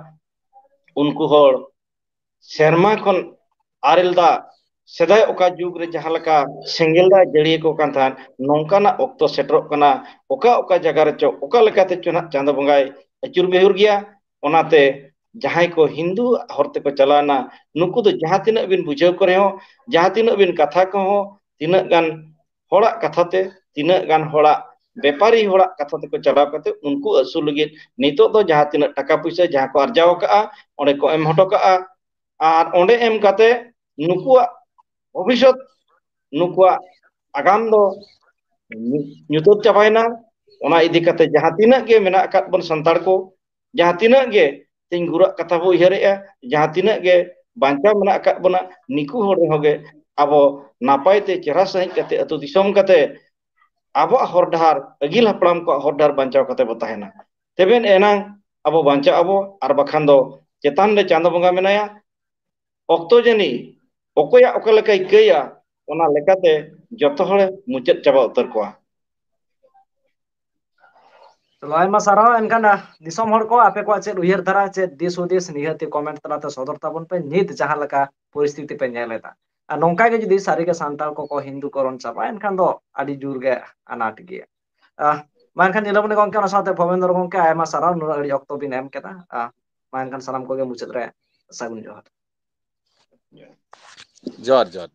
ᱩᱱᱠᱩ ᱦᱚᱲ ᱥᱮᱨᱢᱟ ᱠᱷᱚᱱ ᱟᱨᱮᱞ ᱫᱟᱜ, ᱥᱮᱫᱟᱭ ᱚᱠᱟ ᱡᱩᱜᱽ ᱨᱮ ᱡᱟᱦᱟᱸ ᱞᱮᱠᱟ ᱥᱮᱸᱜᱮᱞ ᱫᱟᱜ ᱡᱟᱹᱲᱤᱭᱟᱠᱚ ᱠᱟᱱ ᱛᱟᱦᱮᱸᱫ, ᱱᱚᱝᱠᱟᱱᱟᱜ ᱚᱠᱛᱚ ᱥᱮᱴᱮᱨᱚᱜ ᱠᱟᱱᱟ᱾ ᱚᱠᱟ ᱚᱠᱟ ᱡᱟᱭᱜᱟ ᱨᱮᱪᱚ ᱚᱠᱟ ᱞᱮᱠᱟᱛᱮ ᱪᱚ ᱱᱟᱜ ᱪᱟᱸᱫᱚ ᱵᱚᱸᱜᱟᱭ ᱟᱹᱪᱩᱨ ᱵᱤᱦᱩᱨ ᱜᱮᱭᱟ᱾ ᱚᱱᱟᱛᱮ ᱡᱟᱦᱟᱸᱭ ᱠᱚ ᱦᱤᱱᱫᱩ ᱦᱚᱨ ᱛᱮᱠᱚ ᱪᱟᱞᱟᱣᱱᱟ, ᱱᱩᱠᱩ ᱫᱚ ᱡᱟᱦᱟᱸ ᱛᱤᱱᱟᱹᱜ ᱵᱤᱱ ᱵᱩᱡᱷᱟᱹᱣ ᱠᱚ ᱨᱮᱦᱚᱸ, ᱡᱟᱦᱟᱸ ᱛᱤᱱᱟᱹᱜ ᱵᱤᱱ ᱠᱟᱛᱷᱟ ᱠᱚᱦᱚᱸ, ᱛᱤᱱᱟᱹᱜ ᱜᱟᱱ ᱦᱚᱲᱟᱜ ᱠᱟᱛᱷᱟ ᱛᱮ, ᱛᱤᱱᱟᱹᱜ ᱜᱟᱱ ᱦᱚᱲᱟᱜ ᱵᱮᱯᱟᱨᱤ ᱦᱚᱲᱟᱜ ᱠᱟᱛᱷᱟ ᱛᱮᱠᱚ ᱪᱟᱞᱟᱣ ᱠᱟᱛᱮ ᱩᱱᱠᱩ ᱟᱹᱥᱩᱞ ᱞᱟᱹᱜᱤᱫ ᱱᱤᱛᱚᱜ ᱫᱚ ᱡᱟᱦᱟᱸ ᱛᱤᱱᱟᱹᱜ ᱴᱟᱠᱟ ᱯᱩᱭᱥᱟᱹ ᱡᱟᱦᱟᱸ ᱠᱚ ᱟᱨᱡᱟᱣ ᱟᱠᱟᱫᱼᱟ, ᱚᱸᱰᱮ ᱠᱚ ᱮᱢ ᱦᱚᱴᱚ ᱠᱟᱜᱼᱟ᱾ ᱟᱨ ᱚᱸᱰᱮ ᱮᱢ ᱠᱟᱛᱮ ᱱᱩᱠᱩᱣᱟᱜ ᱵᱷᱚᱵᱤᱥᱥᱚᱛ, ᱱᱩᱠᱩᱣᱟᱜ ᱟᱜᱟᱢ ᱫᱚ ᱧᱩ-, ᱧᱩᱛᱟᱹᱛ ᱪᱟᱵᱟᱭᱮᱱᱟ᱾ ᱚᱱᱟ ᱤᱫᱤ ᱠᱟᱛᱮ ᱡᱟᱦᱟᱸ ᱛᱤᱱᱟᱹᱜ ᱜᱮ ᱢᱮᱱᱟᱜ ᱟᱠᱟᱫ ᱵᱚᱱ ᱥᱟᱱᱛᱟᱲ ᱠᱚ, ᱡᱟᱦᱟᱸ ᱛᱤᱱᱟᱹᱜ ᱜᱮ ᱛᱮᱦᱮᱧ ᱜᱩᱨᱟᱜ ᱠᱟᱛᱷᱟ ᱵᱚ ᱩᱭᱦᱟᱹᱨᱮᱜᱼᱟ, ᱡᱟᱦᱟᱸ ᱛᱤᱱᱟᱹᱜ ᱜᱮ ᱵᱟᱧᱪᱟᱣ ᱢᱮᱱᱟᱜ ᱟᱠᱟᱫ ᱵᱚᱱᱟ, ᱱᱤᱠᱩ ᱦᱚᱲ ᱨᱮᱦᱚᱸ ᱜᱮ ᱟᱵᱚ ᱱᱟᱯᱟᱭ ᱛᱮ ᱪᱮᱦᱨᱟ ᱥᱟᱺᱦᱤᱡ ᱠᱟᱛᱮ ᱟᱹᱛᱩ ᱫᱤᱥᱚᱢ ᱠᱟᱛᱮ ᱟᱵᱚᱣᱟᱜ ᱦᱚᱨ ᱰᱟᱦᱟᱨ, ᱟᱹᱜᱤᱞ ᱦᱟᱯᱲᱟᱢ ᱠᱚᱣᱟᱜ ᱦᱚᱨ ᱰᱟᱦᱟᱨ ᱵᱟᱧᱪᱟᱣ ᱠᱟᱛᱮ ᱵᱚ ᱛᱟᱦᱮᱱᱟ᱾ ᱛᱮᱵᱮᱱ ᱮᱱᱟᱝ ᱟᱵᱚ ᱵᱟᱧᱪᱟᱜ ᱟᱵᱚ, ᱟᱨ ᱵᱟᱠᱷᱟᱱ ᱫᱚ ᱪᱮᱛᱟᱱ ᱨᱮ ᱪᱟᱸᱫᱚ ᱵᱚᱸᱜᱟ ᱢᱮᱱᱟᱭᱟ᱾ ᱚᱠᱛᱚ ᱡᱟᱹᱱᱤᱡ ᱚᱠᱚᱭᱟᱜ ᱚᱠᱟ ᱞᱮᱠᱟᱭ ᱠᱟᱹᱭᱟ, ᱚᱱᱟ ᱞᱮᱠᱟᱛᱮ ᱡᱚᱛᱚ ᱦᱚᱲᱮ ᱢᱩᱪᱟᱹᱫ ᱪᱟᱵᱟ ᱩᱛᱟᱹᱨ ᱠᱚᱣᱟ᱾ ᱪᱚᱞᱚ, ᱟᱭᱢᱟ ᱥᱟᱨᱦᱟᱣ᱾ ᱮᱱᱠᱷᱟᱱ, ᱟ, ᱫᱤᱥᱚᱢ ᱦᱚᱲ ᱠᱚ, ᱟᱯᱮ ᱠᱚᱣᱟᱜ ᱪᱮᱫ ᱩᱭᱦᱟᱹᱨ ᱫᱷᱟᱨᱟ, ᱪᱮᱫ ᱫᱤᱥ ᱦᱩᱫᱤᱥ, ᱱᱤᱦᱟᱹᱛ ᱜᱮ comment ᱛᱟᱞᱟᱛᱮ ᱥᱚᱫᱚᱨ ᱛᱟᱵᱚᱱ ᱯᱮ, ᱱᱤᱛ ᱡᱟᱦᱟᱸ ᱞᱮᱠᱟ ᱯᱚᱨᱤᱥᱛᱷᱤᱛᱤ ᱯᱮ ᱧᱮᱞ ᱮᱫᱟ᱾ ᱟᱨ ᱱᱚᱝᱠᱟ ᱜᱮ ᱡᱩᱫᱤ ᱥᱟᱹᱨᱤ ᱜᱮ ᱥᱟᱱᱛᱟᱲ ᱠᱚᱠᱚ ᱦᱤᱱᱫᱩ ᱠᱚᱨᱚᱱ ᱪᱟᱵᱟᱜᱼᱟ, ᱮᱱᱠᱷᱟᱱ ᱫᱚ ᱟᱹᱰᱤ ᱡᱳᱨ ᱜᱮ ᱟᱱᱟᱴ ᱜᱮᱭᱟ᱾ ᱟ, ᱢᱟ ᱮᱱᱠᱷᱟᱱ ᱧᱮᱞᱚᱜ ᱜᱚᱢᱠᱮ, ᱚᱱᱟ ᱥᱟᱶᱛᱮ ᱵᱷᱚᱵᱮᱱᱫᱨᱚ ᱜᱚᱢᱠᱮ, ᱟᱭᱢᱟ ᱥᱟᱨᱦᱟᱣ ᱱᱩᱱᱟᱹᱜ ᱜᱷᱟᱹᱲᱤᱡ ᱚᱠᱛᱚ ᱵᱤᱱ ᱮᱢ ᱠᱮᱫᱟ᱾ ᱟ, ᱢᱟ ᱮᱱᱠᱷᱟᱱ ᱥᱟᱱᱟᱢ ᱠᱚᱜᱮ ᱢᱩᱪᱟᱹᱫ ᱨᱮ ᱥᱟᱹᱜᱩᱱ ᱡᱚᱦᱟᱨ᱾ ᱡᱚᱦᱟᱨ, ᱡᱚᱦᱟᱨ᱾